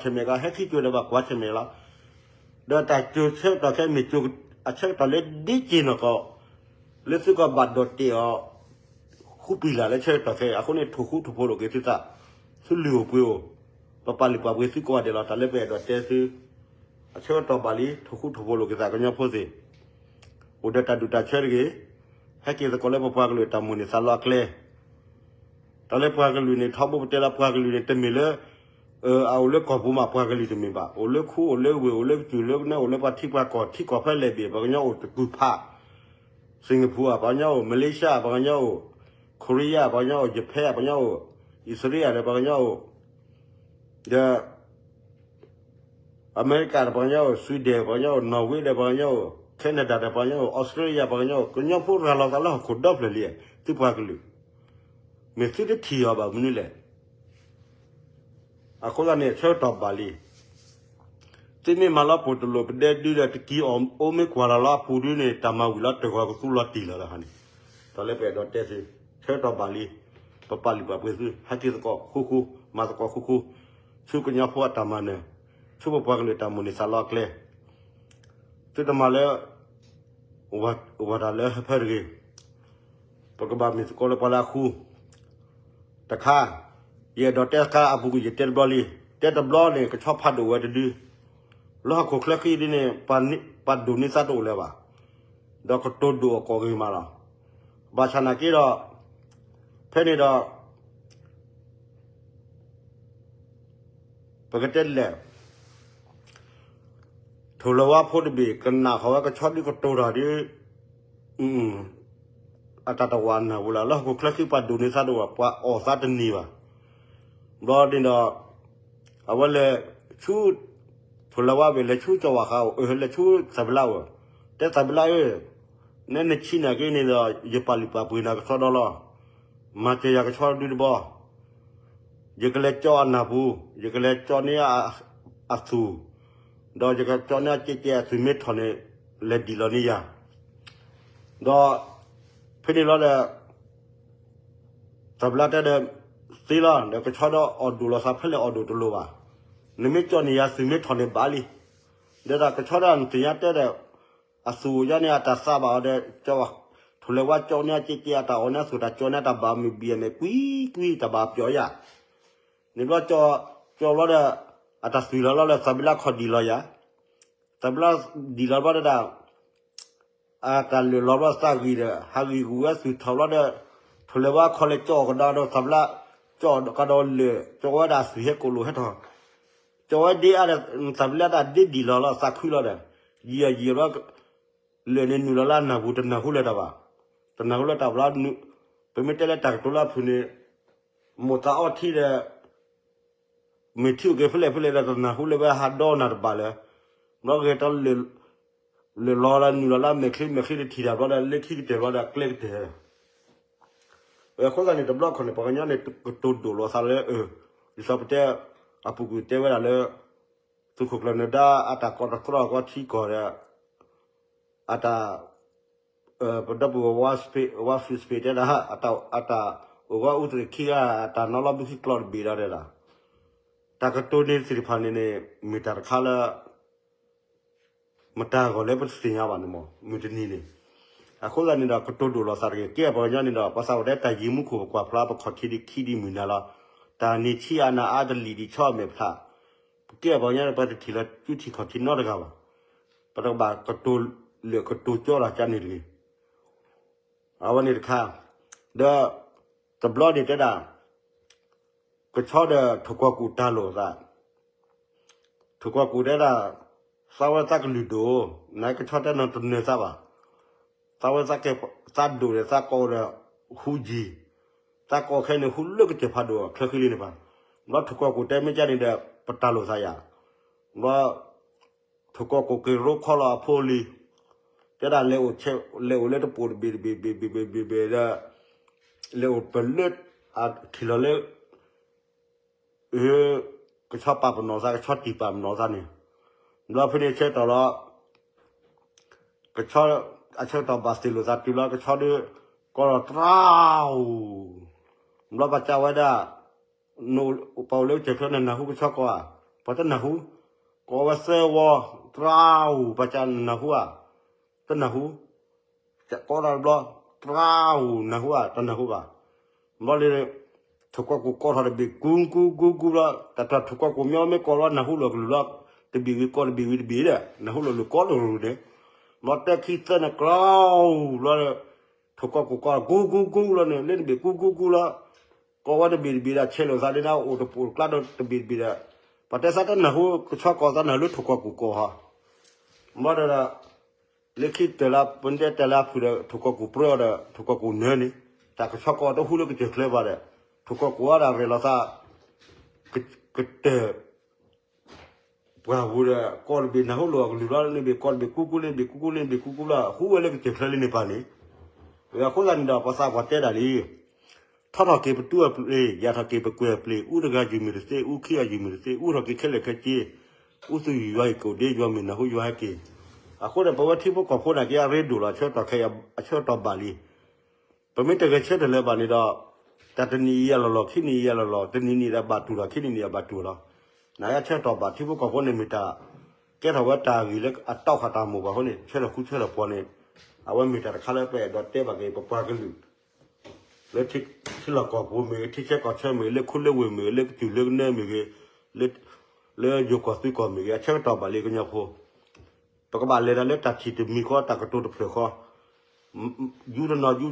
လၤဝီၤဝံၤ နခီလၢ မၤလၢဟ့ၣ်နၤထံသဘျ့ကီၢ်သဘျ့ federal ဒီး သံပှၢ်သံတထၢဝံၤတထၢ တထၢဝံၤတထၢ အခံကဒၢဝံၤကွ့ၢ်ကွ့ၢ် ဟဲတစိၤဒီးဘၣ်ကွၢ်ဆၢၣ်မဲာ်ကီး ဟဲခံစိၤဒီးဘၣ်ကွၢ်ဆၢၣ်မဲာ်လီၤ. ဒီးတၢ်စိၤဆၢကတီၢ်ခဲအံၤမ့ၢ်စိၤအဆၢကတီၢ်လၢဒ်က့ၤနီၢ်ကီၢ် လၢသုကီၢ်ဘၣ်ဒိးတဲာ်အီၤ ဃုပံၤလၢ်လၢဆၢကတီၢ်ခဲအံၤ အဃိန့ၣ် ထိၣ်ဃူထိၣ်ဖိးလိာ်က့ၤသုသး သုလုၢ်အိၣ်ပှ့ၤအိၣ် ပပာ်လုၢ်ပာ်ပှ့ၤသုကိးဂၤဒဲးလီၤ. တၢ်လၢပအဲၣ်ဒိးတဲသု အဆၢကတီၢ်ဘၣ်လံ ထိၣ်ဃူထိၣ်ဖိးလိာ်က့ၤသးကညီဖိသ့ၣ် အိၣ်ဒီးတၢ်ဒုးတၢ်ဆၢတဂ့ၤ ဟဲက့ၤသကိးလၢပပှၤကလုာ်တၢ်မိၣ်န့ၢ်သးလီအကျဲ တၢ်လၢပှၤကလုာ်န့ၣ် ထီဘိပတဲလၢပှၤကလုာ်န့ၣ် တမ့ၢ်လၢ အအိၣ်လၢကီၢ်ပူၤမး ပှၤကလုာ်တမ့ၢ်ဘၣ် အိၣ်လၢခူ အိၣ်လၢဝ့ၢ် အိၣ်လၢကစၢၢ်လၢကနဲ အိၣ်လၢပှၤထံပှၤကီၢ် ထံကီၢ်ဖဲလဲၣ်ဘ့ၣ် ပှၤကညီအိၣ်တကုၢ်ဖး စ့ၣ်ကပူၤဧါ ပှၤကညီအိၣ် မလ့ၡါ ပှၤကညီအိၣ် ခိရံယါ ပှၤကညီအိၣ် ယပဲၣ် ပှၤကညီအိၣ် အံၣ်စရ့လးဒီး ပှၤကညီအိၣ် ဒီး အမဲရကၤဒီး ပှၤကညီအိၣ် Sweden ပှၤကညီအိၣ် Norway ဒီး ပှၤကညီအိၣ် Canada ဒီး ပှၤကညီအိၣ် Australia ပှၤကညီအိၣ် ကညီဖိရၤလီၤသးလၢဟီၣ်ခိၣ်ဒီဖျၢၣ်လံ သုပှၤကလုာ် မ့ၢ်သုတထံၣ်အီၤဘၣ်မနုၤလဲၣ်. အဃိသတးန့ၣ် ဆၢကတီၢ်ဘၣ်လံ သုမ့ၢ်မၤလီၤပိာ်တလိာ်ပဒဲဒုဒီး တကံအီၣ်အိမ့ၢ်ကွၢ်လီၤလီၤအပူၤဒုန့ၣ် တၢ်မၤဝံၤလီၤတဂီၤကသူလီၤတံၢ်လီၤလၢဟီန့ၣ် တၢ်လၢပအဲၣ်ဒိးတဲသု ဆၢကတီၢ်ဘၣ်လံ ပပာ်လုၢ်ပာ်ပှ့ၤသု ဟဲက့ၤသကိးဃူဃူ မၤသကိးဃူဃူ ဆူကညီဖိအတၢ်မၤနၢၤ ဆူပပှၤကလုာ်တၢ်မိၣ်န့ၢ်သးလီအကျဲ သုတမၤလၢ ဝၤတၢ်လၢဟၢဖၢတဂ့ၤ ပကဘၣ်မ့ၢ်သကိးလၢပှၤလၢအဃူ တခါ ယအဲၣ်ဒိးတဲတခါအပူၤကွံာ် ယတဲတဘျီလံ တဲတဘျီန့ၣ် ကဆီဖးဒိၣ်ဝဲတဒု လၢဟီၣ်ခိၣ်ချၢဃံဒ်န့ၣ် ပှၤဒိၣ်န့ၢ်သးတအိၣ်လၢၤဘၣ် ဒီးကတိၤဒိၣ်အကိာ်ဂ့ၤမးလီၤ. ဘၣ်ဆၣ်နာ်က့ဒီး ဖဲန့ၣ်ဒီး ပကတဲလဲၣ် ထိၣ်လၢဝါဖိတဘ့ၣ် ကနၣ်ဃီၤဝဲကဆီဒုကတိၤတၢ်ဒု အတၢ်တဝၢ်နၢ်ဝဲလၢ လၢဟီၣ်ခိၣ်ချၢဃံပှၤဒိၣ်န့ၢ်သးတအိၣ် ပှၤအီၣ်သးတန့ၢ်ဘၣ်. ဘျီဒ်န့ၣ်ဒီး အဝဲလဲၤဆူ ထ ထိၣ်လဲၤဝါဘ့ၣ် လဲၤဆူကၠီၤဝၣ်ဃးအိၣ် အၢ လဲၤဆူသးပလၢ်အိၣ်, တဲသးပလၢ်ဧၢ, နဲနဆံးနာ်က့န့ၣ်ဒီး ယပာ်လုၢ်ပာ်ပှ့ၤနၤကစီဒီလီၤ. မၤစၢၤယၤကစီဒုတဘီ, ယကလဲၤကၠီအနၢ်ပူၤ, ယကလဲၤကၠီန့ၢ်အသူၣ်, ဒီးယကကၠီန့ၢ်အကဲကဲအသုးမ့ၢ်ထီၣ်န့ၣ် လဲၤဒံၣ်လီၤန့ၢ်ယၤ. ဒီးဖဲန့ၣ်လီၤဒီး သးပလၢ်တဲဒီး သ့လီၤ, ဒီးကဆီဒီးအီၣ်ဒိၣ်လီၤသးဖဲလဲၣ်အီၣ်ဒိၣ်တလိၣ်ဘၣ်. နမ့ၢ်ကၠီန့ၢ်ယၤသုးမ့ၢ်ထီၣ်န့ၣ်ဘၣ်လံ. ဒီးတၢ်ကဆီဒီးနသ့ၣ်ညါတဲဒီး အသူၣ်ယါန့ၣ်အတၢ်သးဘၣ်အီၤဒီး ကၠီ ထိၣ်လဲၤဝါကၠီန့ၢ်အကဲကဲအတၢ်အီၣ်န့ၢ်အသူၣ် တၢ်ကၠီန့ၢ်တၢ်ဘၣ်မုာ်ဘံၣ်အမဲာ် ကွံကွံတၢ်ဘၣ်ပျီယၤ. န့ၣ်ဘျီ ကၠီဘျီဒီး အတၢ်သွံၣ်လီၤလီၤဒီး သးပလၢ်ခီၣ်ဒံၣ်လီၤယၤ. သးပလၢ်ဒံၣ်လီၤဘျီဒီး အတၢ်လၢာ်လီၤဘျီသးဂံၢ်ဒီး ဟးဂံၢ်ဂူာ်ဝဲသုးထီၣ်ဘျီဒီး ထိၣ်လဲၤဝါခီလဲၤကၠီအီၣ်ကဒီးဒီး သးပလၢ်ကၠီကဒီးလၢာ် ကၠီဝဲဒၣ်အသွံၣ်ဟဲကိၣ်လိာ်ဟဲထီၣ် ကၠီဝဲဒ့အါဒီး သးပလၢ်တၢ်ဒ့ဒံၣ်လီၤလီၤသးခုလီၤဒီး ယံာ်ယံာ်ဘျီ လၢာ်န့ၣ်နုာ်လီၤလၢအနၢ်ပူၤ တနၢ်ဟူလၢၤတၢ်ဘၣ်. တနၢ်ဟူလၢၤတၢ်ဘၣ်လီၤ. ပမ့ၢ်တဲလၢတၢ်ကတိၤလၢအဖုၣ်န့ၣ် မိၢ်သးအီထံဒီး မ့ၢ်ထံအိၣ်က့ၤဖဲလဲၣ်ဖဲလဲၣ်ဒီး တနၢ်ဟူလၢၤဝဲဟးဒီနၤတဘၣ်လၢၤ. ဘျီဂဲၤတီ လၢာ်လီၤလၢနုာ်လီၤလၢအမဲာ်ချံမဲာ်ဃ့တထံၣ်တၢ်ဘျီဒီး လၢခံကတၢၢ်ဘျီဒီး ကျဲကတၢၢ် အဃိသတးန့ၣ် တဘျီခီၣ်န့ၣ် ပှၤကညီန့ၣ် ကတိၤဒိၣ်လီၤသးလၢ အၢ ဒ်သိးပတဲ အပူၤကွံာ်တဲဝဲဒၣ်လၢ သုးခိၣ်ကျၢၢ်နၢၤဒါ အတၢ်ကိးတသြီၣ်ကီထံကီၢ်ဒီး အတၢ် ပဒီပုၢ်ဝဲၢ် ဝါ free speech တဲဒၣ် အတၢ်အိၣ်ဂီၢ်အူသရ့ၣ်ခံဂၤ အတၢ်နီၤလီၤဘုခံကျီတဘ့ၣ်ဒီးတဲဒၣ် တၢ်ကတိၤန့ၣ်သ့ၣ်တဖၣ်န့ၣ်န့ၣ် မ့ၢ်တၢ်တခါလၢ မတၤအဂီၢ်လၢပတသ့ၣ်ညါဘၣ်န့ၣ်မး မုၢ်တနံၤန့ၣ်. အဃိသတးန့ၣ်ဒီး ကတိၤဒိၣ်လီၤသးတဂ့ၤ ကဲပှၤကညီန့ၣ်ဒီး ပှၤသးပှၢ်တဲတၢ်ယံၤမူခိၣ်ပကွၢ်ဖျါ ပခီၣ်ထံးဒံးခံဒံးမုၢ်နၤလီၤ. တၢ်နံၤဆံးအနၤအါတလံာ်ဒံးဆီအမဲာ်ဖျါ ပကဲပှၤကညီန့ၣ် ပတထံၣ်လၢစုထံၣ်ခီၣ်ထံးနီတဂၤဘၣ်. ပတကဘၣ်ကတိၤလၢာ်ကတိၤကၠီတၢ်ကန့ၣ်တဂ့ၤ. အဝဲန့ၣ်တခါ ဒီး တဘျီန့ၣ်တဲဒၣ် ကဆီဒီးထိၣ်ကွီၢ်ကူၣ်တၢ်လိာ်သး ထိၣ်ကွီၢ်ကူၣ်တဲဒၣ် သးဝဲသးကလုၢ်ဒိၣ် နကဆီတဲနတနၢၤသးဘၣ်. သးဝဲသးကဲ သးဒိၣ်ဒီးသးကိးဒီး ဟူယံၤ သးကိးခဲန့ၣ် ဟူလၢကစၢၢ်ဖးဒိၣ်ချၢဃံလံန့ၣ်ပၢ်. ဘျီထိၣ်ကွီၢ်ကူၣ်တဲမ့ၢ်ကန့ၣ်ဒီး ပတၢ်လိာ်သးယၤ ဘျီ ထိၣ်ကွီၢ်ကူၣ်က့ၤရိခီလီၤအဖိလံၤ တဲဒၣ်လဲၤအိၣ် လဲၤအိၣ်လၢတပိာ်တဘ့ၣ်တဘ့ၣ်ဘ့ၣ်ဘ့ၣ်ဘ့ၣ်ဘ့ၣ်ဒီး လဲၤအိၣ်ပလၢ အထံၣ်လီၤလၢ ကဆီပာ်ပနီၣ်သး ကဆီတံၢ်ပာ်ပနီၣ်သးန့ၣ် ဘျီဖဲန့ၣ်ဆၢကတီၢ်လီၤ ကဆီ အဆၢကတီၢ်ဘၣ်သ့ၣ်လိာ်သးတုၤလီၤ ကဆီဒုး ကိးလီၤတြါဧူၤ ဘျီပှၤကးဝဲဒၣ် ပှၤအိၣ်လၢကစၢၢ်ချၢန့ၣ် နၢ်ဟူကဆီကိးဧါ, ပှၤတနၢ်ဟူ, ကိးဝဲသၢဝီ, တြါဧူၤ ပှၤကးနၢ်ဟူဧါ, တနၢ်ဟူ, ကိးတၢ်တဘျီ, တြါဧူၤ နၢ်ဟူဧါ တနၢ်ဟူဘၣ်. ဘျီလၢ ထိၣ်ကွီၢ်ကူၣ်ကိးထီၣ်တဘ့ၣ် ကူကူကူကူဘျီ, တၢ်တြါထိၣ်ကွီၢ်ကူၣ်မ့ၢ်မ့ၢ်ကိးလီၤ နၢ်ဟူလိာ်ကလုၢ်လီၤ, တဘ့ၣ်ဝံၤကိးတဘ့ၣ်ဝံၤတဘ့ၣ်ဒီး နၢ်ဟူလိာ်ကလုၢ်ကိးတရူၢ်န့ၣ်, ဘျီတၢ်ခံသၢန့ၣ် တြါဧူၤ ဘျီ ထိၣ်ကွီၢ်ကူၣ်ကိး ကူကူကူလီၤန့ၣ် လၢတဘ့ၣ်ကူကူကူလီၤ, ကိးဝဲတဘ့ၣ်တဘ့ၣ်ဒီး ဆဲးလိာ်သးဒ်န့ၣ် အိၣ်တပိာ်တကျါဒီးတဘ့ၣ်တဘ့ၣ်ဒီး, ပှၤတဲသးတနၢ်ဟူ ကဆီကိးသးနၢ်ဟူလၢထိၣ်ကွီၢ်ကူၣ်ကိးဟီ, ဘျီဒီး လၢခံတၢၢ်လၢ ပတဲတၢ်လၢအဖုၣ်ဒီး ထိၣ်ကွီၢ်ကူၣ်ပြၢအီၤဒီး ထိၣ်ကွီၢ်ကူၣ်နၢၤန့ၣ်, တၢ်ကဆီကိးတဟူလၢကစၢၢ်ချၢဘၣ်ဒီး, ထိၣ်ကွီၢ်ကူၣ်အီၤဒီးရဲၣ်လီၤသး ကတၢၢ် ပှၢ်ပူၤဒီး ကိးတဘ့ၣ်နၢ်ဟူလိာ်အကလုၢ်လီၤ လၢတဘ့ၣ်ကိးတဘ့ၣ်ကူကူလၢတဘ့ၣ်ကူကူလၢတဘ့ၣ်ကူကူလီၤ ဟူဝဲလၢကစၢၢ်ချၢလံန့ၣ်ပၢ်န့ၣ်, အဃိသတးန့ၣ်ဒီး ပှၤသးပှၢ်တဲဒၣ်လံ ထီထီၣ်က့ၤပတူၢ်အပျ့ၤ, ယၤထီၣ်က့ၤပကွဲၢ်အပျ့ၤ, အူတဂၤယုၢ်မုာ်တသ့, အူခံဂၤယုၢ်မုာ်တသ့, အူထီၣ်က့ၤခဲလၢာ်ခဲဆ့, အူသူၣ်ယုၢ်ယွၤအံၤကိၣ်ဒ့ ယွၤမုၢ်နၢ်ဟူယွၤဟဲက့ၤ, အဃိန့ၣ် ပဝဲထံဖိကီၢ်ဖိနာ်က့ အရ့ဒိၣ်လီၤ ဆၢကတီၢ်ခဲအံၤ အဆၢကတီၢ်ဘၣ်လံ ပမ့ၢ်တဂဲၤဆၢထၢၣ်လၢၤဘၣ်န့ၣ်ဒီး, တၢ်တနံၣ်အံၤအလီၢ်လီၢ် ခံနံၣ်အံၤအလီၢ်လီၢ် တနံၣ်နံၣ်ဒီးဘၣ်တူၢ်လီၤ ခံနံၣ်နံၣ်အဘၣ်တူၢ်လီၤ, နာ်က့ဆၢကတီၢ်ဘၣ် ထံဖိကီၢ်ဖိန့ၣ်မ့ၢ်တၢ် ကဲထီၣ်ဝဲတၢ်ဂ့ၢ်လၢအတီၢ်ဃာ်တၢ်မိၢ်ပှၢ်အဃိန့ၣ် ဆၢထၢၣ်ဃူဆၢထၢၣ်ဖိးန့ၣ်, အဝဲမ့ၢ်တၢ်တခါလၢပအဲၣ်ဒိးတဲဘၣ်က့ၤ ပပှၤကလုာ် လၢထံလီၢ်ကီၢ်ပူၤမ့ၢ်ဂ့ၤ ထံဆၢကီၢ်ဆၢမ့ၢ်ဂ့ၤ လၢခူလၢဝ့ၢ်မ့ၢ်ဂ့ၤ လၢကစၢၢ်လၢကနၢမ့ၢ်ဂ့ၤ လၢယိၤကီၢ်သုးကီၢ်မ့ၢ်ဂ့ၤ အဆၢကတီၢ်ဘၣ်လံကညီဖိ ပကဘၣ်လဲၤတၢ်လၢတၢ်ထံၣ်တမံၤဃီ တၢ်ကတိၤတဖျၢၣ်ဃီ, ယူတနီၤယူ,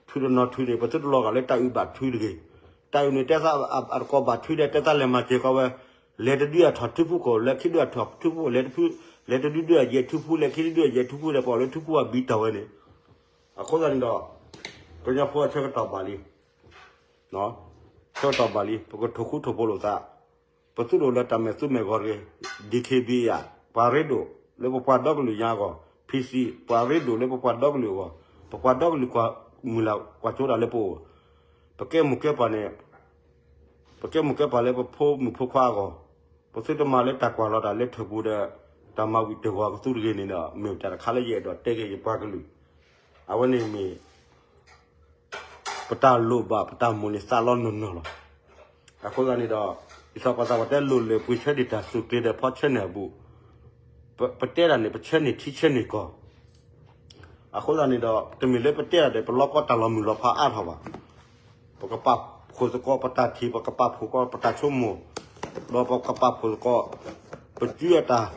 ထုးတနီၤထုးန့ၣ် ပသုတလီၤဂာ်လၢတၢ်အုၣ်ဘၣ်ထုတဂ့ၤ. တၢ်အုၣ်န့ၣ်တဲသးအတကိးဘၣ်ထုဒီး တဲသးလဲၤမၤစၢၤဃီဝဲ, လဲၤတဒုအထီၣ်ထုဖူခိၣ် လဲၤခံဒုအထီၣ်ထုဖူခိၣ် လဲၤတဒုဒုအယဲၢ်ထုဖူ လဲၤခံဒုဒုအယဲၢ်ထုဖူဒီး ပှၤအိၣ်လၢထုဖူအဘံတၢ်ဝဲန့ၣ်, အဃိသတးန့ၣ်ဒီး ကညီဖိအဆၢကတီၢ်ဘၣ်လံ ဆၢကတီၢ်ဘၣ်လံ ပကထိၣ်ဃူထိၣ်ဖိးလိာ်သး, ပသုတအိၣ်လၢတၢ်မဲာ်သူမဲာ်ဂီၤတဂ့ၤ, DKBA ပှၤရ့ဒိၣ်လၢပပှၤဒီကလုာ်ညါအဂီၢ်, PC ပှၤရ့ဒိၣ်လၢပပှၤဒီကလုာ်အဂီၢ်, ပပှၤဒီကလုာ်ကွၢ်မုာ်လၢကွၢ်ကၠိတၢ်လၢပအိၣ်, ပကဲမိၢ်ကဲပၢ်န့ၣ် ပကဲမိၢ်ကဲပၢ်လၢပဖိမုၣ်ဖိခွါအဂီၢ်, ပသုတမၤလၢတၢ်ကွၢ်လီၤတၢ်လၢထၢၣ်ပူၤဒီး တၢ်မၤဝံၤတၢ်ဂီၤကသူတဂ့ၤန့ၣ်ဒီး မ့ၢ်တၢ်တခါလၢယအဲၣ်ဒိးတဲက့ၤယပှၤကလုာ်, အဝဲန့ၣ်မ့ၢ် ပတၢ်လိၣ်ဘၣ်ပတၢ်မိၣ်န့ၢ်သးလီနီၢ်နီၢ်လီၤ. အဃိသတးန့ၣ်ဒီး ဒ်သိးပှၤသးပှၢ်တဲလိၣ်လၢပှ့ၤဆၢဒံးတၢ်သုးကျ့ၤဒီးဖီဆၢန့ၢ်အဘူး, ပတဲတၢ်န့ၣ် ပဆၢန့ၢ်ထံဆၢန့ၢ်ကီၢ်, အဃိသတးန့ၣ်ဒီး တမ့ၢ်လၢပတဲတၢ်ဒီး ပလီကီတၢ်လီၤမုၢ်လီၤဖးအါထီၣ်ဘၣ်. ပကပာ်ဖှိၣ်သကိးပတၢ်ထံၣ်, ပကပာ်ဖှိၣ်သကိးပတၢ်ဆိကမိၣ်, ဒီးပကပာ်ဖှိၣ်သကိး ပစုအတၢ်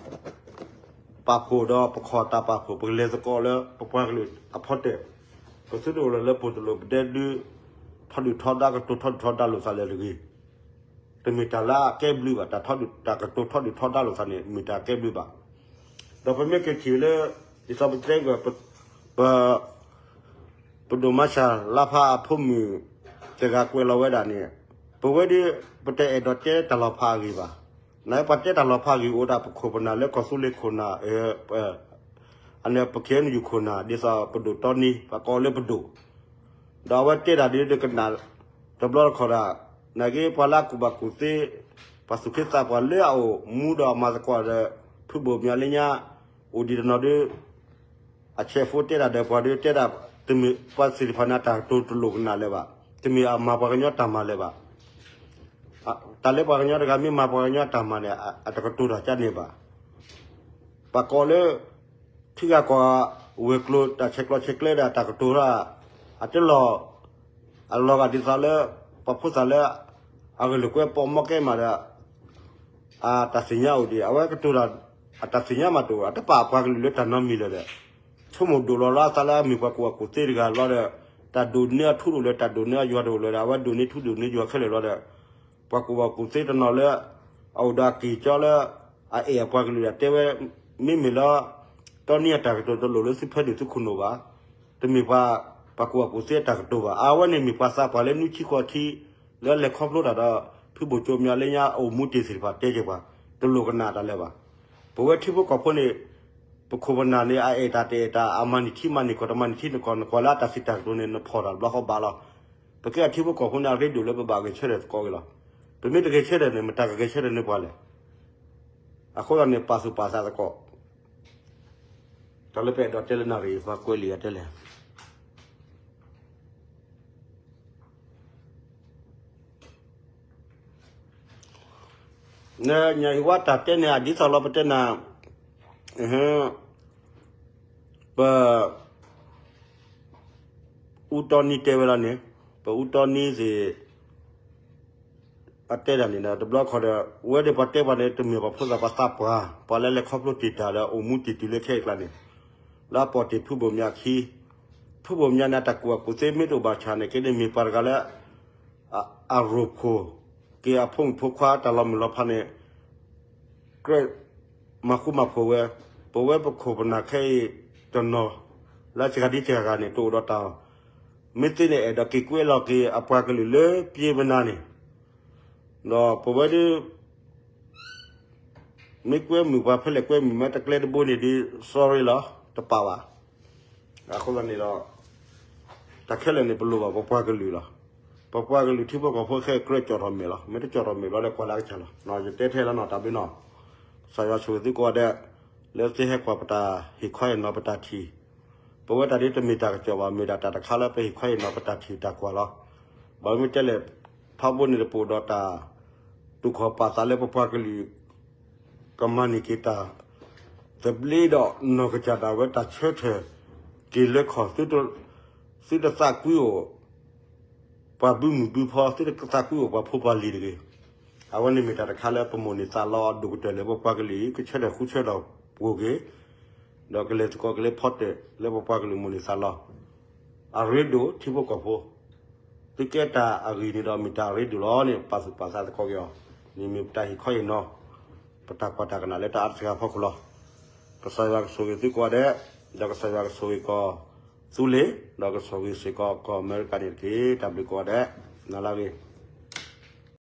ပာ်ဖှိၣ်ဒီးပခီၣ်တၢ်ပာ်ဖှိၣ် ပကလဲၤသကိးလၢပပှၤကလုာ်အဖီတၢၣ်, ပသုတအိၣ်လၢၤလၢပှၤတလိၣ်ပဒဲဒု ထီဒုၣ်ထီဒါကတိၤထီဒုၣ်ထီဒါလိာ်သးလၢၤတဂ့ၤ. တမ့ၢ်တၢ်လၢအကဲဘျုးဘၣ်, တၢ်ထီဒုၣ်တၢ်ကတိၤထီဒုၣ်ထီဒါလိာ်သးန့ၣ် မ့ၢ်တၢ်ကဲဘျုးဘၣ်. ဒီးပမ့ၢ်က့ၤထံၣ်လၢ ဒ်သိးပတဲက့ၤ ပ ပဒိၣ်မၤရှးလါဖးအဖိမုၣ် တဂၤကွဲးလီၤဝဲဒၣ်န့ၣ်, ပဝဲဒၣ် ပတအဲၣ်ဒိးတဲတၢ်လီၤဖးအဂ့ၢ်ဘၣ်. နပှၤတဲတၢ်လီၤဖးအဂ့ၢ်အိၣ်ဒၣ် ပခိၣ်ပနၢ်လၢကီၢ်သူလ့ၤခိၣ်နၢ်, အန့ၣ် ပကဲနယူၢ်ခိၣ်နၢ် ဒ်သိးပဒိၣ်တီနံ ပှၤကိးလၢပဒိၣ် ဒီးအဝဲတဲတၢ်ဒ်တကနၣ် တဘျီတခီၣ်ဒၣ်, နာ်က့ပှၤလၢအကူၣ်ဘၣ်ကူၣ်သ့, ပှၤသူၣ်က့သးပှၢ်လၢအအိၣ်မူဒီးအမၤသကိးဒီး ဖုဘိၣ်မၠးလၢညါ အိၣ်ဒံးတနီၤဒု အဆဲးဖိတဲတၢ်ဒီးပှၤဒုတဲတၢ်, တမ့ၢ်ပှၤသ့ၣ်တဖၣ်န့ၣ် အတၢ်ကတိၤတလိၣ်ကနၣ်လၢၤဘၣ်, တမ့ၢ်အမၤပှၤကညီတၢ်မၤလၢၤဘၣ်. တၢ်လၢပှၤကညီတဂၤမ့ၢ်မၤပှၤကညီတၢ်မၤန့ၣ် အတကတိၤတၢ်ကန့ၣ်ဘၣ်. ပှၤကိးလၢ ထံဂၤကီၢ်ဂၤ ဝဲၤကျိၤတၢ်ဆဲးကျိးဆဲးကျၢဒီးတၢ်ကတိၤတၢ်, အတလီၤ, အလီၤဂာ်ဒ်သိးလၢ ပှၤဖိသၣ်လၢ အဂ့ၢ်လိာ်ကွဲပိာ်မီၢ်ကဲမးဒီး အတၢ်သ့ၣ်ညါအိၣ်ဒံး အဝဲကတိၤတၢ်, အတၢ်သ့ၣ်ညါမးတအိၣ် အတပာ်ပှၤကလုာ်လၢတၢ်နီတမံၤလၢၤဒီး ဆိကမိၣ်ဒိၣ်လီၤလၢအသးလၢအမ့ၢ်ပှၤကူၣ်ဘၣ်ကူၣ်သ့တဂၤလီၤဒီး တၢ်ဒိၣ်န့ၢ်အထူတအိၣ်လၢၤ တၢ်ဒိၣ်န့ၢ်အယွၤတအိၣ်လၢၤဒီး အဝဲဒိၣ်န့ၢ်ထူဒိၣ်န့ၢ်ယွၤခဲလၢာ်လီၤဒီး ပှၤကူၣ်ဘၣ်ကူၣ်သ့တနီၤလၢ အအိၣ်ဒီးအက့ၢ်ကၠီလၢ အအဲၣ်အပှၤကလုာ်ဒီးတဲဝဲ မ့မ့ၢ်လၢ တီနံအတၢ်ကတိၤတလိၣ်လၢသုဖၢနုာ်သုခိၣ်နူာ်ဘၣ်, တမ့ၢ်ပှၤ ပှၤကူၣ်ဘၣ်ကူၣ်သ့အတၢ်ကတိၤဘၣ်. အဝဲန့ၣ်မ့ၢ်ပှၤသးပှၢ်လၢနွံဆံဃိးဆံ လၢအလဲၤခီဖျိတၢ်ဒီး ဖုဘိၣ်ကၠိမၠးလၢညါအိၣ်မူတ့ၢ်သ့ၣ်တဖၣ်တဲက့ၤပှၤ တလိၣ်ကနၣ်တၢ်လၢၤဘၣ်. ပဝဲထံဖိကီၢ်ဖိန့ၣ် ပခိၣ်ပနၢ်န့ၣ် အအဲၣ်တၢ်တအဲၣ်တၢ် အမၤန့ၢ်ထံမၤန့ၢ်ကီၢ် တမၤန့ၢ်ထံန့ၢ်ကီၢ် နကွၢ်လၢအတၢ်စံးတၢ်ကတိၤန့ၣ် နဖီၣ်တၢ်ဘျီဃီဘၣ်လီၤ. ပကဲအထံဖိကီၢ်ဖိန့ၣ် အရ့ဒိၣ်လၢပဘၣ်ဂဲၤဆၢထၢၣ်သကိးက့ၤလီၤ. ပမ့ၢ်တဂဲၤဆၢထၢၣ်န့ၣ် မတၤကဂဲၤဆၢထၢၣ်န့ၢ်ပှၤလဲၣ်. အဃိသတးန့ၣ် ပာ်သူၣ်ပာ်သးသကိး တၢ်လၢပအဲၣ်ဒိးတဲလၢနၣ်ရံၣ် ပှၤကွဲးလံာ်အတဲလဲၣ်. နညၣ်အံၤဝါတၢ်တဲန့ၣ် အဒ်သိးလီၤပတဲနၤ, ပ အူတီနံတဲဝဲဒၣ်န့ၣ်, ပအူတီနံသ့ၣ် အတဲဒၣ်န့ၣ်ဒီး တဘျီခီဒီး ဝဲဒၣ်ပှၤတဲပှၤန့ၣ် တမ့ၢ်ပှၤဖိသၣ်ပှၤသးပှၢ် ပှၤလၢလဲၤခီဖျိတ့ၢ်တၢ်ဒီးအိၣ်မူတ့ၢ်တုၤလၢခဲအံၤကျါန့ၣ်, လၢအပိာ်တ့ၢ်ဖုဘိၣ်မၠးခံ, ဖုဘိၣ်မၠးန့ၣ် အတၢ်ကူၣ်ဘၣ်ကူၣ်သ့မ့ၢ်တအိၣ်ဘၣ်ဆၣ်န့ၣ် က့န့ၣ်မ့ၢ်ပှၤတဂၤလၢ အရိၣ်ဖှိၣ်က့ၤအဖိမုၣ်ဖိခွါတၢ်လီၤမုၢ်လီၤဖးန့ၣ် ကြၢးမၤဃူမၤဖိးဝဲ, ပဝဲပခိၣ်ပနၢ်ခဲအံၤတနီၤ လၢစှၤဒ်စှၤဂၤန့ၣ် တအိၣ်ဒီးတၢ်, မ့ၢ်သ့န့ၣ် အဲၣ်ဒိးက့ၤကွဲးလီၤက့ၤအပှၤကလုာ်လၢပျ့ၤမနၤန့ၣ်, ဒီးပဝဲဒၣ် မ့ၢ်ကွဲမုာ်ပှၤဖဲလဲၣ်ကွဲမုာ်မ့ၢ်တကျဲတဘိန့ၣ်ဒ် sorry လီၤ, တပာ်ဘၣ်. အဃိသတးန့ၣ်ဒီး တၢ်ခဲလၢာ်န့ၣ် ပလိၣ်ဘၣ်ပပှၤကလုာ်လီၤ. ပပှၤကလုာ်ထံဖိကီၢ်ဖိခဲအံၤကြၢးကၠီၣ်ထီၣ်မဲာ်လီၤ. မ့ၢ်တကၠီၣ်ထီၣ်မဲာ်ဘျီလၢကွၢ်လၢကစၢ်လီၤ. ယတဲထဲလီၤနီၤ တၢ်ဘျုးနီၤ. ကစၢ်ယွၤဆိၣ်ဂ့ၤသုကိးဂၤဒဲး လၢသုဟဲကွၢ်ပတၢ်ဟ့ၣ်ခီဟ့ၣ်နီၤပတၢ်ထံၣ်, ပဝဲတၢ်ဒ်တမ့ၢ်တၢ်ကစီၣ်ဘၣ် မ့ၢ်ဒၣ်တၢ်တခါလၢပဟ့ၣ်ခီဟ့ၣ်နီၤပတၢ်ထံၣ်တၢ်ကွၢ်လီၤ. ဘၣ်မနုၤတဲလဲၣ် ဖးဘိန့ၣ်တပိာ်ဒီးတၢ် တူၢ်ခီၣ်ပာ်သးလၢပပှၤကလုာ် ကမၤန့ၢ်က့ၤတၢ် သဘျ့ဒီးနီၢ်ကစၢ်ဒၣ်ဝဲတၢ်ဆၢထၢၣ်က့ၤလၢခီၣ်, သုတသးကွံအိၣ် ပှၤဘုမုၢ်ဘုဖီ သုတသးကွံအိၣ်ပှၤဖိပှၤလံၤတဂ့ၤ. အဝဲန့ၣ်မ့ၢ်တၢ်တခါလၢပမိၣ်န့ၢ်သးလီအဒိၣ်ကတၢၢ်လၢပပှၤကလုာ် ကဆၢထၢၣ်ဃူဆၢထၢၣ်ပှိၤက့ၤ ဒီးကလဲၤသကိးက့ၤလၢဖီတၢၣ်လၢပပှၤကလုာ်မိၣ်န့ၢ်သးလီ အရ့ဒိၣ်ထံဖိကီၢ်ဖိ သုကဲတၢ်အဂ့ၢ်န့ၣ်ဒီးမ့ၢ်တၢ်အရ့ဒိၣ်လီၤန့ၣ် ပာ်သူၣ်ပာ်သးသကိးက့ၤအီၤ, န့ၣ်မ့ၢ်ပတၢ်ဟ့ၣ်ခီဟ့ၣ်နီၤ ပတၢ်ကွၢ်တၢ်ကနၣ်လၢတၢ်အါတစှၤအဖီခိၣ်လီၤ. ကစၢ်ယွၤကဆိၣ်ဂ့ၤသုကိးဂၤဒဲး, ဒီးကစၢ်ယွၤကဆိၣ်ဂ့ၤကီၢ်သူလ့ၤ, ဒီးကဆိၣ်ဂ့ၤစ့ၢ်ကီးကီၢ်အမဲရကၤန့ၣ်တက့ၢ်. တၢ်ဘျုးကိးဂၤဒဲး, နၤလၢအဂ့ၤ.